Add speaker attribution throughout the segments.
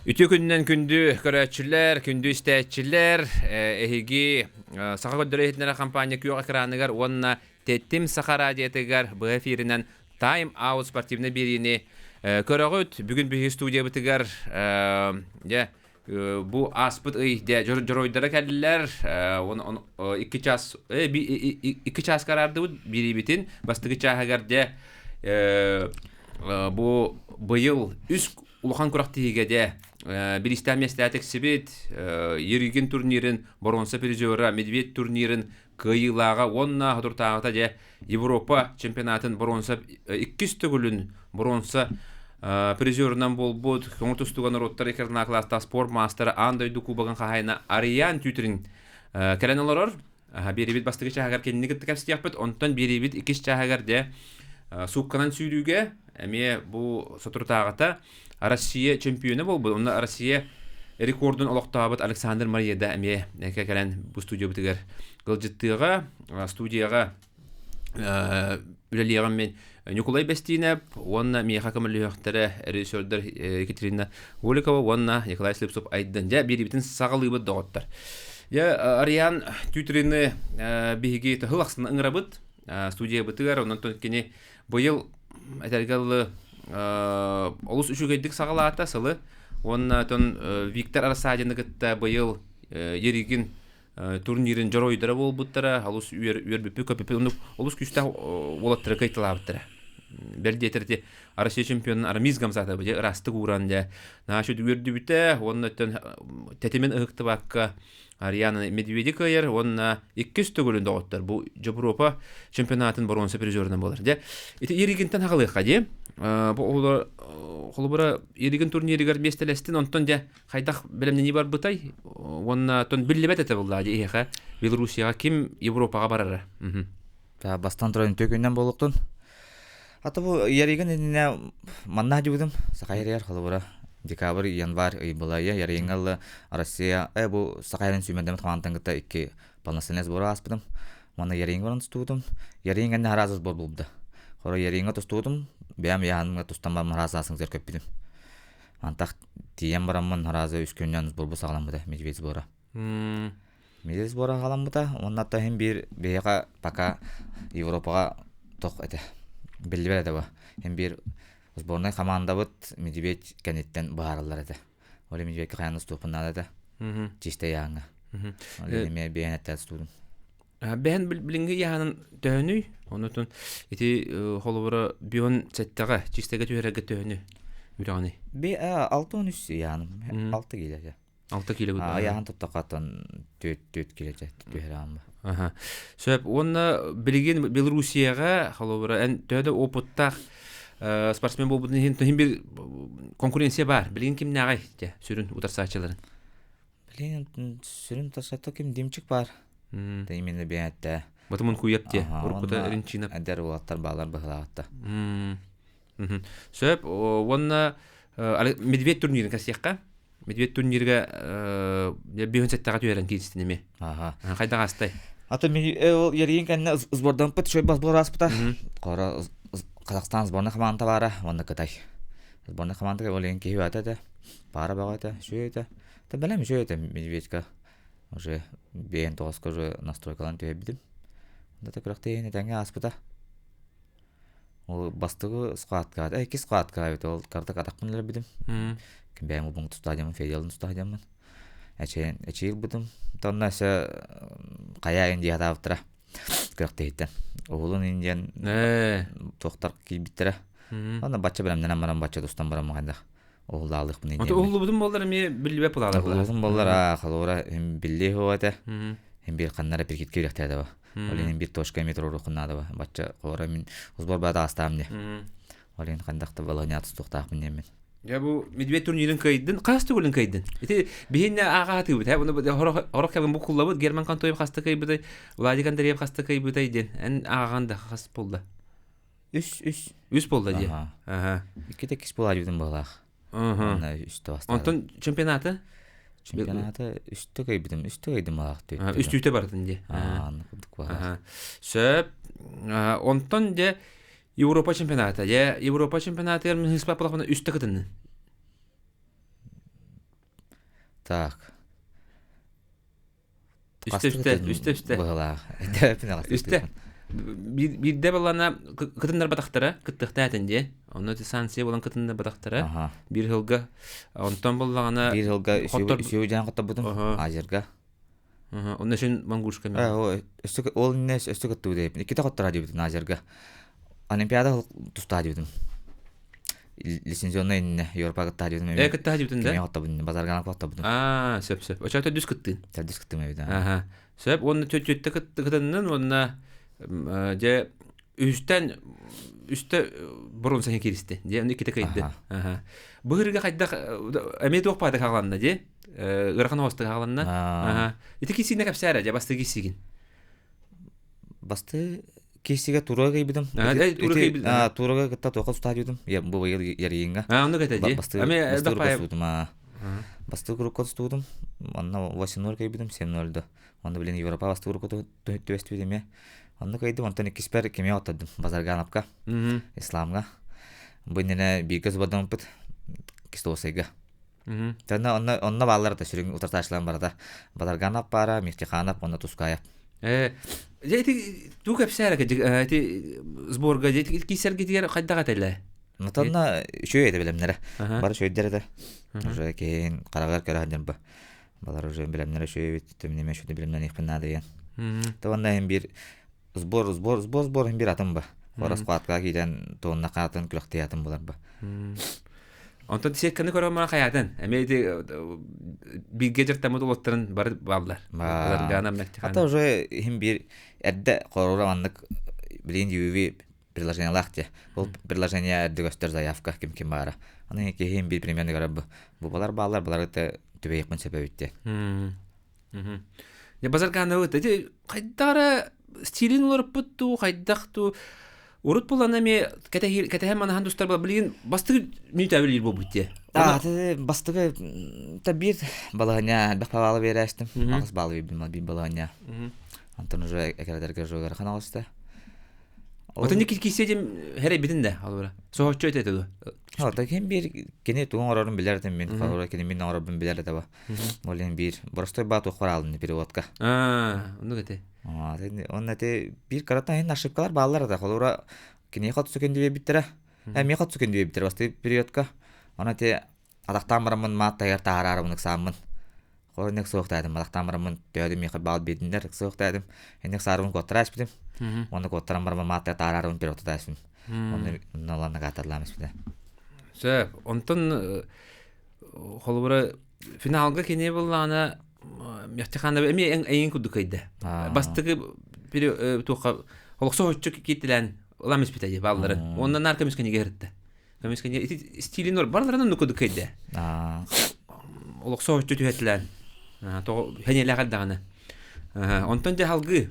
Speaker 1: Үтүө күнүнэн күндү көрөөччүлэр, күндү истээччилэр, эһиги Саха көрдөрөр иһитиннэрэр компания күөх экраныгар уонна Тэтим Саха радиотыгар быһа эфиринэн Time Out спортивнай биэриини көрөҕүт. Бүгүн биһиги студиябытыгар дьэ бу ааспыт ый дьэ дьоруойдара кэллилэр. 2 час 2 чааска араардыбыт биэриибитин бастакы чааһыгар дьэ бу быйыл үс улахан күрэхтэһиигэ дьэ бириистээх миэстэҕэ тиксибит Ерыгин турнирын боруонса призера Медведь турнирын кыайыылааҕа уонна соторутааҕыта дьэ Европа чемпионатын боруонса иккис төгүлүн боруонса призерынан буолбут көҥүл тустууга норуоттар икки класстаах спорт маастара аан дойду кубогын хаһаайына Ариан Тютрин кэлэн олорор. Биэрибит бастакы чааһыгар кинини кытта кэпсэтиэхпит, онтон биэрибит иккис чааһыгар дьэ суукканан сүүрүүгэ эмиэ бу соторутааҕыта Россия чемпиона буолбут. Онно Россия рекордун олохтообут Александр Марьеда эмиэ кэлэн бу студиябытыгар ыалдьыттыаҕа, студияҕа үлэлиэҕим мин Ньукулай Бэстиинэп уонна миэхэ көмөлөһүөхтэрэ режиссердар Екатерина Голикова уонна Николай Слепцов Айдын. Дьэ, биэрибитин саҕалыыбыт доҕоттор. Дьэ, Ариан Тютрины биһиги тыһыл ахсын ыҥырабыт студиябытыгар, онон кини быйыл этэргэ дылы олус үчүгэйдик саҕалаата сылы уонна тон Виктор Арсадины кытта быйыл Еригин турнирын дьоруойдара буолбуттара, олус үөрбүппүт, көппүппүт, оннук олус күүстээх уолаттары кыайталаабыттара. Бэл диэтэр ити Россия чемпионун Арамис Гамзатовы дьэ ыраастык ууран дьэ наһаа үөрдүбүтэ уонна өттөн тэтимин ыһыктыбакка Ариана Медведи кыайар уонна иккис төгүлүн доҕоттор бу Дьобуруопа чемпионатын боруонса призерынан буолар. Дьэ ити Еригинтэн хаҕалыахха дии. Бу оҕолор холобура Еригин турнирыгар миэстэлэстин онтон дьэ хайдах бэлэмнэнии барбытай уонна тон биллибэт этэ буллаа дии эһиэхэ Белоруссияҕа ким Европаҕа барара
Speaker 2: Бастан туран үтүө күннэн буолуохтун. Ата бу Яригин иннинэ манна дьыбытым Саха ярыгар холобура декабрь, январь ый былайа Яригиҥҥа Россия бу Саха ярын сүүмэрдэммит хамаандаттан кытта икки полноценный сбор ааспытым. Манна Яриҥҥа баран тустубутум. Ярин кэннэ араас сбор булбута. Хоро Яриҥҥа тустубутум, бэйэм яһаныҥҥа тустан баран араас аасын көппүтүм. Антах тиийэн бараммын арааза үс күнүнэн сборбут саҕаламмыта медведь сбора. Медведь сбора саҕаламмыта уонна оттон иһин биир биһиэхэ пока Европаҕа тох этэ биллибэт этэ бу. Иһин биир сборнай командабыт медведь кэнниттэн быһаараллар этэ. Ол медведька хайаан устуохпун наада этэ. Чистэй ааҥҥа. Ол иһин эмиэ бэйэн этэ тустуутум.
Speaker 1: Бэһэн билиҥҥи ыйааһынын төһөнүй? Онутун ити холобура бион сэттэҕэ чистэгэ түһэрэргэ төһөнү үрэҕиний?
Speaker 2: Би 6-13 ыйааһыным. 6 киилэ.
Speaker 1: 6 киилэ
Speaker 2: гудаа. Ыйааһын туттахха 4 киилэ түһэрэ
Speaker 1: Аха. Сөп. Уонна билигин Белоруссияҕа холобура эн төһө да опыттаах спортсмен буолбутун иһин иһин бир конкуренция баар. Билигин кимнээҕий дьэ сүрүн утарсааччыларын?
Speaker 2: Билигин сүрүн утарсааччы ким Димчик баар. Именно биэттэ.
Speaker 1: Батымын куйап те. Уруккута Ринчинов.
Speaker 2: Эдэр уолаттар баалар быһылаатта.
Speaker 1: Сөп. Уонна Медведь турнирын кэсиэххэ. Медведь турнирга биһун сэттэҕэ түһэрэн кииристин эми. Хайдах астай?
Speaker 2: Ата ол ярыйын кэннэ сбордан пыт шой бас буолар аспыта. Кора Казахстан сборная команда баара, уонна Кытай. Сборная команда ол ен киһи баата этэ. Пара баҕа этэ, шүй этэ. Та бэлэм шүй этэ Медведька. Уже бэйэн тоҕоска уже настройкалан түһэрбитим. Да күрэхтэһиини тэҥҥэ ааспыта. Ол бастакы схватка, иккис схватка эбит ол карта атахпын өлөрбүтүм. Бэйэм убуҥ тустаах диэммин, Федялын тустаах диэммин. Эчэйин эчэйилбитим. Тонна өссө хайа Индия хатаабыттара күрэхтэһииттэн. Уһулун Индиян туохтар киирбиттэрэ. Онно бачча бэлэмнэнэн баран бачча тустан баран хайдах уһуллаалыахпын
Speaker 1: Онто уһуллубутум буоллар эмиэ биллибэт булаалар
Speaker 2: Уһуллубутум буоллар аа холобура им биллиэ суоҕа этэ. Им биир ханнара прикидка үрэхтээдэ ба. Ол иһин биир точка эмиэ туруоруоххун наада ба. Бачча холобура мин сбор баата аастаам дии. Ол иһин хандах да балаһыня тустуохтаахпын диэммин.
Speaker 1: Дьэ бу медведь турнирын кыайдын, хас төгүлүн кыайдын? Ити биһиннэ ааҕа сатыыбыт, ээ, буну хорох кэлин бу куллабыт, Герман Контоев хаста кыайбытай, Владик Андреев хаста кыайбытай диэн. Эн ааҕан да хас буолла?
Speaker 2: Үс, үс.
Speaker 1: Үс буолла дии. Аха.
Speaker 2: Иккитэ иккис буолаадьыбытым быһалаах. Уонна үстэ бастаабыт.
Speaker 1: Онтон чемпионаты?
Speaker 2: Чемпионаты үстэ кыайбытым, үстэ кыайдым быһалаах.
Speaker 1: Үс түүтэ бардын дии.
Speaker 2: Аа, оннук курдук быһалаах.
Speaker 1: Сөп. Онтон дьэ Европа чемпионата. Дьэ Европа чемпионатыгар мин хыыспаппалахпына үстэ кытыннын.
Speaker 2: Так.
Speaker 1: Үстэ үстэ, үстэ үстэ.
Speaker 2: Быһылаах.
Speaker 1: Үстэ. Биирдэ балана кытыннарбатахтара, кыттыахтаатын дии. Онно санкция буолан кытыннарбатахтара. Биир сылга. Онтон буллаҕына
Speaker 2: Биир сылга үсүө дьаан хотторбутум. Азерга.
Speaker 1: Онно үшін мангушка
Speaker 2: мен. Өссө ол инне өссө кыттыбыт эбит. Иккитэ хоттора диэбитим Азерга. Олимпиада тустаа диэбитим. Лицензионный инне Европа кыттаа диэбитим.
Speaker 1: Э кыттаа диэбитин да?
Speaker 2: Кими хоттобун, базаргана хоттобун.
Speaker 1: Аа, сөп сөп. Очоото дүс кыттыын.
Speaker 2: Дүс кыттым эбит.
Speaker 1: Аха. Сөп, уонна төттө кытыннын уонна дьэ үстэн үстэ бұрын сахин киристи. Дьэ, онно иккитэ кыйды. Аха. Быһырга хайдах эмиэ туох паата хааланна дьэ? Ыарахан оҕостук хааланна. Аха. Ити кисиинэ кэпсээрэ дьэ бастыы кисигин.
Speaker 2: Басты киһисигэ туруга кыйбытым. Туруга кытта туоха тустаадьыбытым. Бу быйыл ярыйынга.
Speaker 1: Оннук этэ дии.
Speaker 2: Бастыы курукка тустубутум. Бастыы курукка тустубутум. Онно 8-0 кыйбытым, 7-0 да. Онно билин Европа бастыы курукка түбэстибит эмиэ. Онно кыйдым, онтон иккиспэр кими оттодум? Базаргановка, Исламга. Бу иннинэ бииргэ субардаммыппыт Кисловскайга. Онно онно онно бааллар да сүрүн утартаачыларым барыта. Батарганов баара, Мехтиханов уонна Тускаев.
Speaker 1: Э, дьэ ити туу кэпсээр ити сборга дьэ киисэргитигэр хайдах этэлэ?
Speaker 2: Онно үчүгэй этэ билэмнэрэ. Бары үчүгэйдэр этэ. Уже киһин хараҕар көрө сылдьан ба. Балар уже билэмнэрэ үчүгэй эбит. Түмнеме үчүгэй билэмнэниэхпин наада диэн. То онно иһин биир сбор сбор сбор сбор иһин биир атын ба. Раскладка киирэн туонна хаатын күрэхтэһии атын булар ба.
Speaker 1: Онтон сетканы көрөн баран хайаатын? Эмиэ ити бииргэ дьарыктаммыт уолаттарын бары бааллар.
Speaker 2: Ата уже иһин биир эрдэ хорура маннык билигин UV приложениялаах те. Ол приложение эрдэ көстөр заявка ким ким баара. Аны киһи биир примерно көрөр бу. Бу балар бааллар, балары түбэйиэхпин сөп эбит те.
Speaker 1: Дьэ базаргаанабыт ити хайдах эрэ стилин уларыппыт дуу, хайдах дуу урут булан эмиэ кэтэһэн манаһан тустар була билигин бастыгы мүнүүтэ билир буолбут дии.
Speaker 2: Аа, бастыгы та биир балаһыня элбэх балаалы биэрээстим. Аҕыс баалы биэрдим биир балаһыня. Антон уже экэрэтэргэ уже ыарахан оҕуста.
Speaker 1: Отон кисе дем херебитин да албара. Соһоччу этэ дуо?
Speaker 2: Ота ким биир кини тугун оҥорорун билэр этим мин. Холобура кини мин оҥорорбун билэр этэ ба. Ол иһин биир боростой баа туох бараалын переводка.
Speaker 1: Аа, оннук этэ.
Speaker 2: Онно эти биир карата иһин ошибкалар бааллар этэ. Холобура киниэхэ хотсу күндү биэрбиттэрэ. Эмиэ хотсу күндү биэрбиттэрэ бастакы периодка. Онно эти атахтаан бараммын маат тайар таһаараарыбын ыксааммын. Холоннук суохтаатым, атахтаан бараммын төһөдүм миэхэ баал биэрдиннэр суохтаатым. Инник саарыбын куоттара испитим. Онно куоттаран бараммын маат тайар таһаараарыбын переводтата испитим. Онно онно ылан испитэ.
Speaker 1: Сөп. Онтон холобура финалга кини буллаҕына Мехтиханова эмиэ эйин курдук кыйда. Бастакы туохха олохсо хоччу кииттилээн ылам испитэ дии баалларын. Онно нар көмүскэнигэ ырытта. Көмүскэнигэ ити стилин ор барларын оннук курдук кыйда. Олохсо хоччу түһэтилээн. Тоҕо хэньэлээх элдэҕинэ. Онтон дьэ халгыы.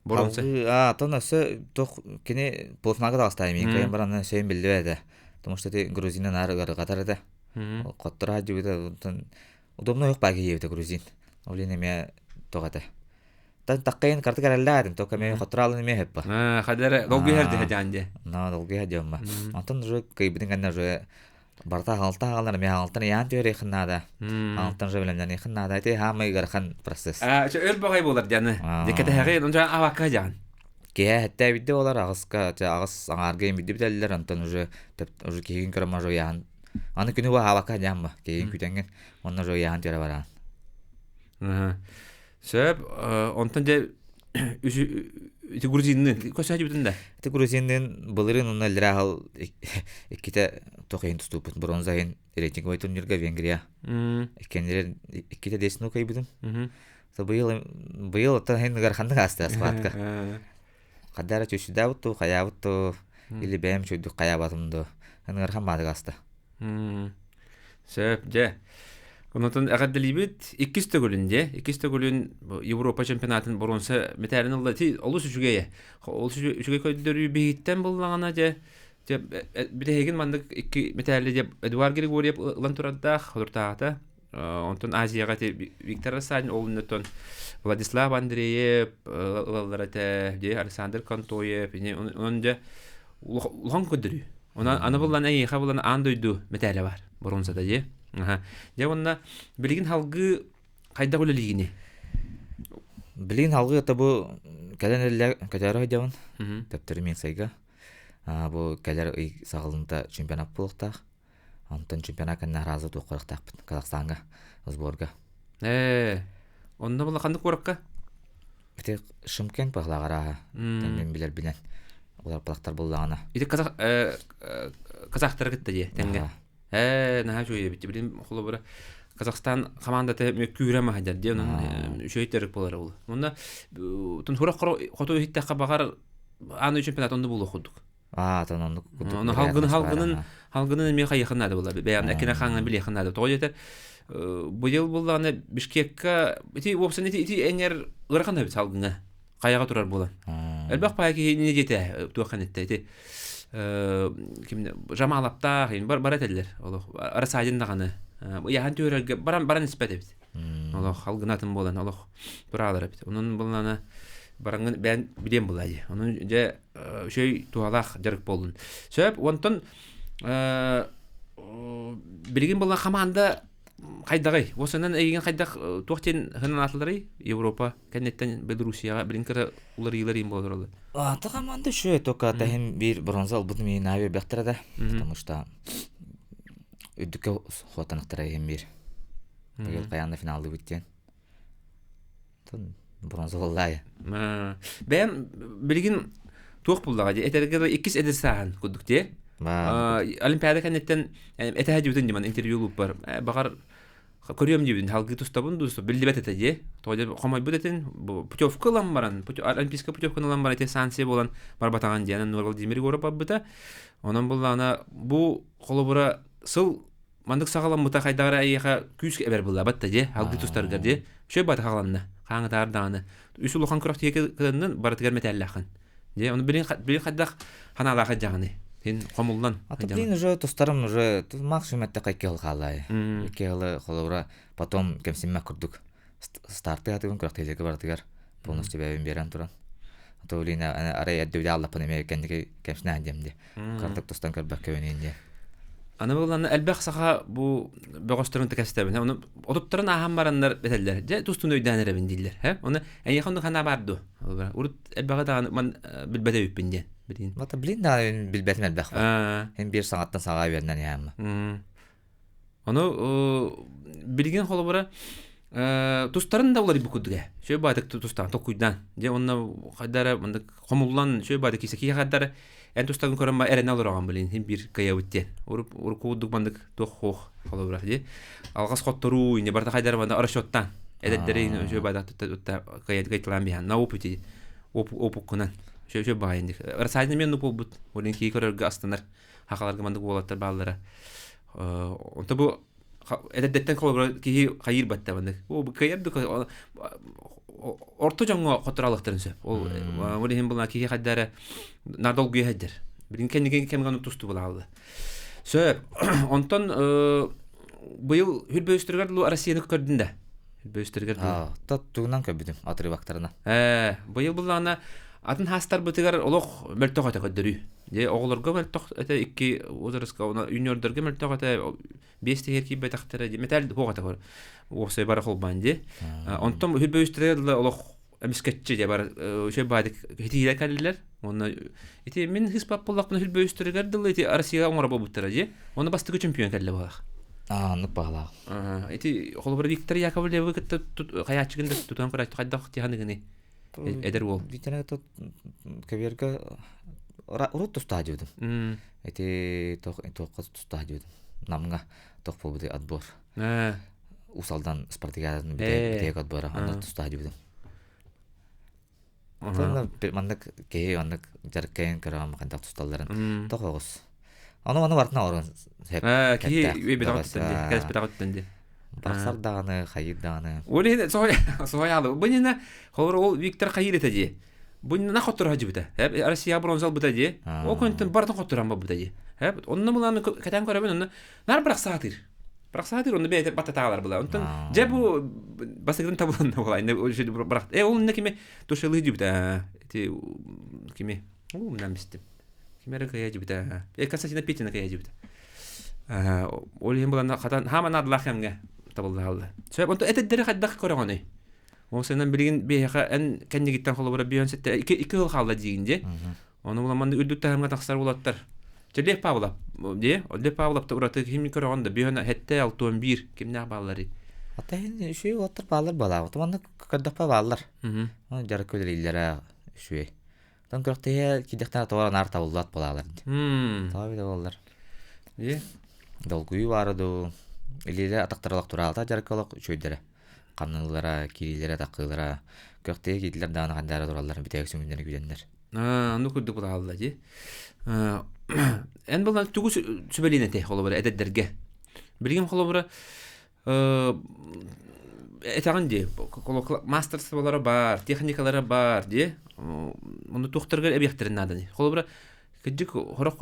Speaker 1: Боронса.
Speaker 2: Аа, тон өссө туох кини полуфиналга таҕыстаайым мин кыайан баран өссө биллибэт этэ. Потому что ти грузина наар ыарырҕатар этэ. Хоттор хаадьыбыта онтон удобно уйук баа киһи грузин. Ол иһин эмиэ туох этэ. Тан таккайын картык эрэллээтим, только эмиэ хоттор эмиэ хөппө.
Speaker 1: Хадара долгуйар дьэ дьаан дьэ.
Speaker 2: На долгуйар дьэ Онтон уже кыйбытын кэннэ уже барыта хаҥалтан хаалар эмиэ хаҥалтан ыйаан түһэриэххин наада. Хаҥалтан уже бэлэмнэниэххин наада. Ити хаамай ыарахан процесс.
Speaker 1: Өр баҕай буолар дьаны. Дьэ онча авакка дьаан.
Speaker 2: Киһи хэттэ бидде болар аҕыска аҕыс аҥаарга имидди бүтэллэр онтон уже уже киһигин көрөн уже ыйаан аны күнү бу аабакка дьаамма киһигин күтэҥҥин онно уже ыйаан түөрэ бараан.
Speaker 1: Сөп, онтон дьэ ити грузинныын көсөөдүбүтүн да?
Speaker 2: Ити грузинныын былырыын онно иллэрээ иккитэ туох иһин тустууппут бронза иһин рейтинговай турнирга Венгрия. Иккиэннэрин иккитэ десну кыайбытым. Быйыл быйыл оттон иһин ыараханнык ааста схватка. Хадара чүчүдэбит туу, хайаабыт туу, или бэйэм чүйдүк хайаабатым дуу. Ыархан маадык ааста.
Speaker 1: Сөп, дьэ. Онотон эҕэрдэлиибит иккис төгүлүн дьэ. Иккис төгүлүн Европа чемпионатын боруонса мэтээлин ылла. Ти олус үчүгэйэ. Олус үчүгэй көрдөрүү биһиттэн буллаҕына дьэ дьэ бүтэһигин маннык икки мэтээли дьэ Эдуард Григорьев ылан турардаах холуртаата. Онтон Азияҕа ити Виктор Рассадин ол иннеттон Владислав Андреев ылаллар этэ, дьэ Александр Контоев, онон дьэ улахан көрдөрүү. Онон аны буллан эйиэхэ булан аан дойду мэтээлэ бар боруонсата дьэ. Аха. Дьэ уонна билигин халгыы хайдах үлэлиигиний?
Speaker 2: Билигин халгыы это бу кэлэн эллэ көтөөрө сылдьабын. Төптөрү Минскайга. Бу кэлэр ый саҕалыыта чемпионат буолуохтаах. Онтон чемпионат кэннэ араазы туоххарахтаахпыт Казахстаҥҥа сборга.
Speaker 1: Ээ, онно була ханнык куоракка?
Speaker 2: Ити Шымкент баһылаах арааһа. Мин билэрбинэн. Олар балактар буллаҕына.
Speaker 1: Ити казах казахтары кытта дии тэҥҥэ. Ээ, наһаа үчүгэй эбит. Билим холобура Казахстан командата күүрэ маһадьар дии, онон үчүгэй төрүк буолар ол. Онно тун хура хоту иһиттэххэ баҕар аан чемпионат онно буолуох курдук.
Speaker 2: Аа, тон оннук
Speaker 1: курдук. Ону халгын халгынын халгынын эмиэ хайыхын наада буолар. Бэйэҕин эккинэ хаҥҥын билиэхин наада. Тоҕо диэтэр быйыл буллаҕына Бишкекка ити уопсан ити ити эҥэр ыарахан эбит салгыҥа. Хайаҕа турар буолан. Элбэх паай киһи иннинэ диэтэ туоххан эттэ ити ким Жамалаптаах бар бар этэллэр. Олох Арасадин даҕаны ыйаһан түһэрэргэ баран баран испэт эбит. Олох халгынатын буолан олох тураалар эбит. Онон буллана бараҥын бэйэн билиэн булаа дии. Онон дьэ үчүгэй туһалаах дьарык буоллун. Сөп, онтон билигин буолла хамаанда хайдаҕый? Уосанан эйигин хайдах туох диэн хынанаатыларый Европа кэнниттэн Белоруссияҕа билин кыра уларыйыылар иин буолар
Speaker 2: Ата команда үчүгэй, только таһым биир бронза ылбытым иһин аайы бэхтэрэ да, потому что үрдүккэ хуотаныктара иһин биир. Быйыл хайаан да финаллыыбыт диэн. Бронза буоллаайа.
Speaker 1: Бэйэм билигин туох буллаҕа дии этэргэ иккис эдэр сааһын курдук дии. Олимпиада кэнниттэн этэһэ дьибитин дьиман интервью луппар баҕар көрүөм диибин халгыы тустабын дуу биллибэт этэ дии. Тоҕо хомойбут этин путевка ылан баран олимпийскай путевканы ылан баран ити санкция буолан барбатаҕын диэн Нур Владимир Егоров барбыта. Онон буллаҕына бу холобура сыл Маннык саҕаламмыта хайдах эрэ эйиэхэ күүс эбэр буллаабат да дии, алгыы тустаргар дии. Үчүгэй баата хааланна, хааңытаар даҕаны. Үс улахан күрэхтиһиигэ кытыннын, барытыгар мэтээллээххин. Дии, ону билин, билин хайдах ханаалаах дьаҕаны. Син хомуллан.
Speaker 2: А то блин уже тустарым уже максимум эттэххэ икки хыл хаалаайы. Икки хылы холобура потом кэмсиммэт курдук старты атыгын күрэхтэһиилэргэ барытыгар полностью бэйэбин биэрэн туран. А то блин арай эрдэ билэ аллаппын эмиэ кэнники кэмсинээн диэм дии. Картык тустан көрбөккө өнүн диэн.
Speaker 1: Аны буоллаҕына элбэх саха бу бөҕөстөрүн тэкэстэбин. Ону отуттарын ааһан бараннар этэллэр. Дьэ тустууну өйдөөн эрэбин дииллэр. Э? Оны эйиэхэ оннук санаа баар дуо? Урут элбэҕи даҕаны ман билбэт эбиппин диэн.
Speaker 2: Билин. Мата блин даҕаны билбэтим элбэх бар. Эн биир саҥаттан саҕаа үөрэнэн иһээммэ.
Speaker 1: Ону билигин холобура тустарын да уларыйбыт курдук ээ. Сүө баатык тустаан толкуйдаан. Дьэ онно хайда эрэ маннык хомуллан сүө баатык кисе киһи хайда эрэ эн тустагын көрөн ба эрэнэ олороҕун билин син биир кыайабыт диэн. Урукку курдук маннык туох хуох холобура дии. Алҕас хотторуу инне барыта хайда эрэ манна расчеттаан эдэрдэри сүө баатык тутта кыайталаан биһан на опыте опуккунан сүө сүө баайын дик. Расадин мен буолбут. Олин кии көрөргө астанар. Хахаларга маннык уолаттар бааллара. Онто бу эдэрдэттэн холобура киһи хайыыр батта маннык. О бу кыайар да орто дьоҥҥо хотторалыктарын сөп. Ол ол иһин була киһи хайда эрэ нар долгуйа сылдьар. Билин кэнники кэмҥэ тусту булаалла. Сөп. Онтон быйыл хүрбөйүстэригэр Россияны көрдүн да. Хүрбөйүстэригэр
Speaker 2: Тот тугунан көрбүтүм отрывактарынан.
Speaker 1: Ээ, быйыл буллаҕына атын хаастарбытыгар олох мөлтөх этэ көрдөрүү. Дьэ, оҕолорго мөлтөх этэ икки возрастка, юниордарга мөлтөх этэ биэс тиһэр киирбэтэхтэрэ дии, мэтээл хуох этэ уопсай бары холбоон дии. Онтон хүрбөйүстэригэр дылы олох эмискэччи дьэ бар үчүгэй баадык хитиилэр кэллилэр. Уонна ити мин хыспап буоллахпына хүрбөйүстэригэр дылы ити Россияга оҥоро буолбуттара дии. Онно бастакы чемпион кэллэ буолах.
Speaker 2: Аа, оннук баҕалаах.
Speaker 1: Ити холобура Виктор Яковлевы кытта хайааччыгын да тутан көрөөччү хайдах тиһаныгыный? Эдэр уол.
Speaker 2: Виктор көбүөргэ урут тустаа диэбитим. Ити туохха тустаа диэбитим. Намҥа туох буолбутуй отбор. Уус Алдан спартакиадатын бүтэһик отбора онно тустаа диэбитим. Маннык киһи маннык дьарыккайын көрөҕүм хайдах тусталларын тоҕо оҕус. Ону ону барытын оҕорон
Speaker 1: Киһи кэрэспэтэҕиттэн кэрэспэтэҕиттэн дии.
Speaker 2: Барсар даҕаны, хайыыр даҕаны.
Speaker 1: Ол иһин соһуйаалы. Бу иннинэ холобура ол Виктор хайыыр этэ дии. Бу иннинэ хотторо сылдьыбыта. Россия бронза ылбыта дии. Ол күнтэн барытын хотторон барбыта дии. Онно булан кэтээн көрөбүн онно нар бырахсаатыр. Бырахсаатыр онно бэйэтэ баттатаалар була. Онтон дьэ бу бастакытын табылынна була. Бырах. Э ол иннэ кими тушелы дибитэ. Ити кими? Уу мынам истим. Ким эрэ кыйа дибитэ. Э Константина Петина кыйа дибитэ. Ол иһин булан хатан хаама наадалаах кэмҥэ табыллаалла. Сөп, онто этэрдэри хайдах көрөҕүнүй? Ол сенен билигин биһиэхэ эн кэннигиттэн холобура биһөн сетте икки икки сыл хаалла диигин дии. Ону була манна үрдүк таһымҥа тахсар уолаттар. Чэ Лев Павлов дии. Лев Павлов та ураты ким көрөҕүн да биһөн хетте алтуон биир кимнээх баалларый?
Speaker 2: Ата иһин үчүгэй уолаттар бааллар балаабыт. Манна көрдөхпө бааллар. Оны дьарык үлэлииллэрэ үчүгэй. Тон күрэхтэһиэ киирдэхтэринэ тоҕо наар табыллыбат буолаалар дии. Тоҕо эбитэ буоллар.
Speaker 1: Дии.
Speaker 2: Долгуйуу баара дуу, илиилэр атахтара олох тураалата дьарыкка олох үчүгэйдэрэ. Хамныыллара, киириилэрэ, таккыылара, күрэхтэһиэ киирдилэр даҕаны хандаара тураллар бүтэһик сүҥүннэри күүтэннэр.
Speaker 1: Ону курдук буолаалла дии. Эн буолан тугу сүбэлиэн этэй холобура эдэрдэргэ? Билигин холобура этэҕин дии мастерстволара баар, техникалара баар дии. Ону туохтарыгар эбиэхтэрин нааданы. Холобура кырдьык хорох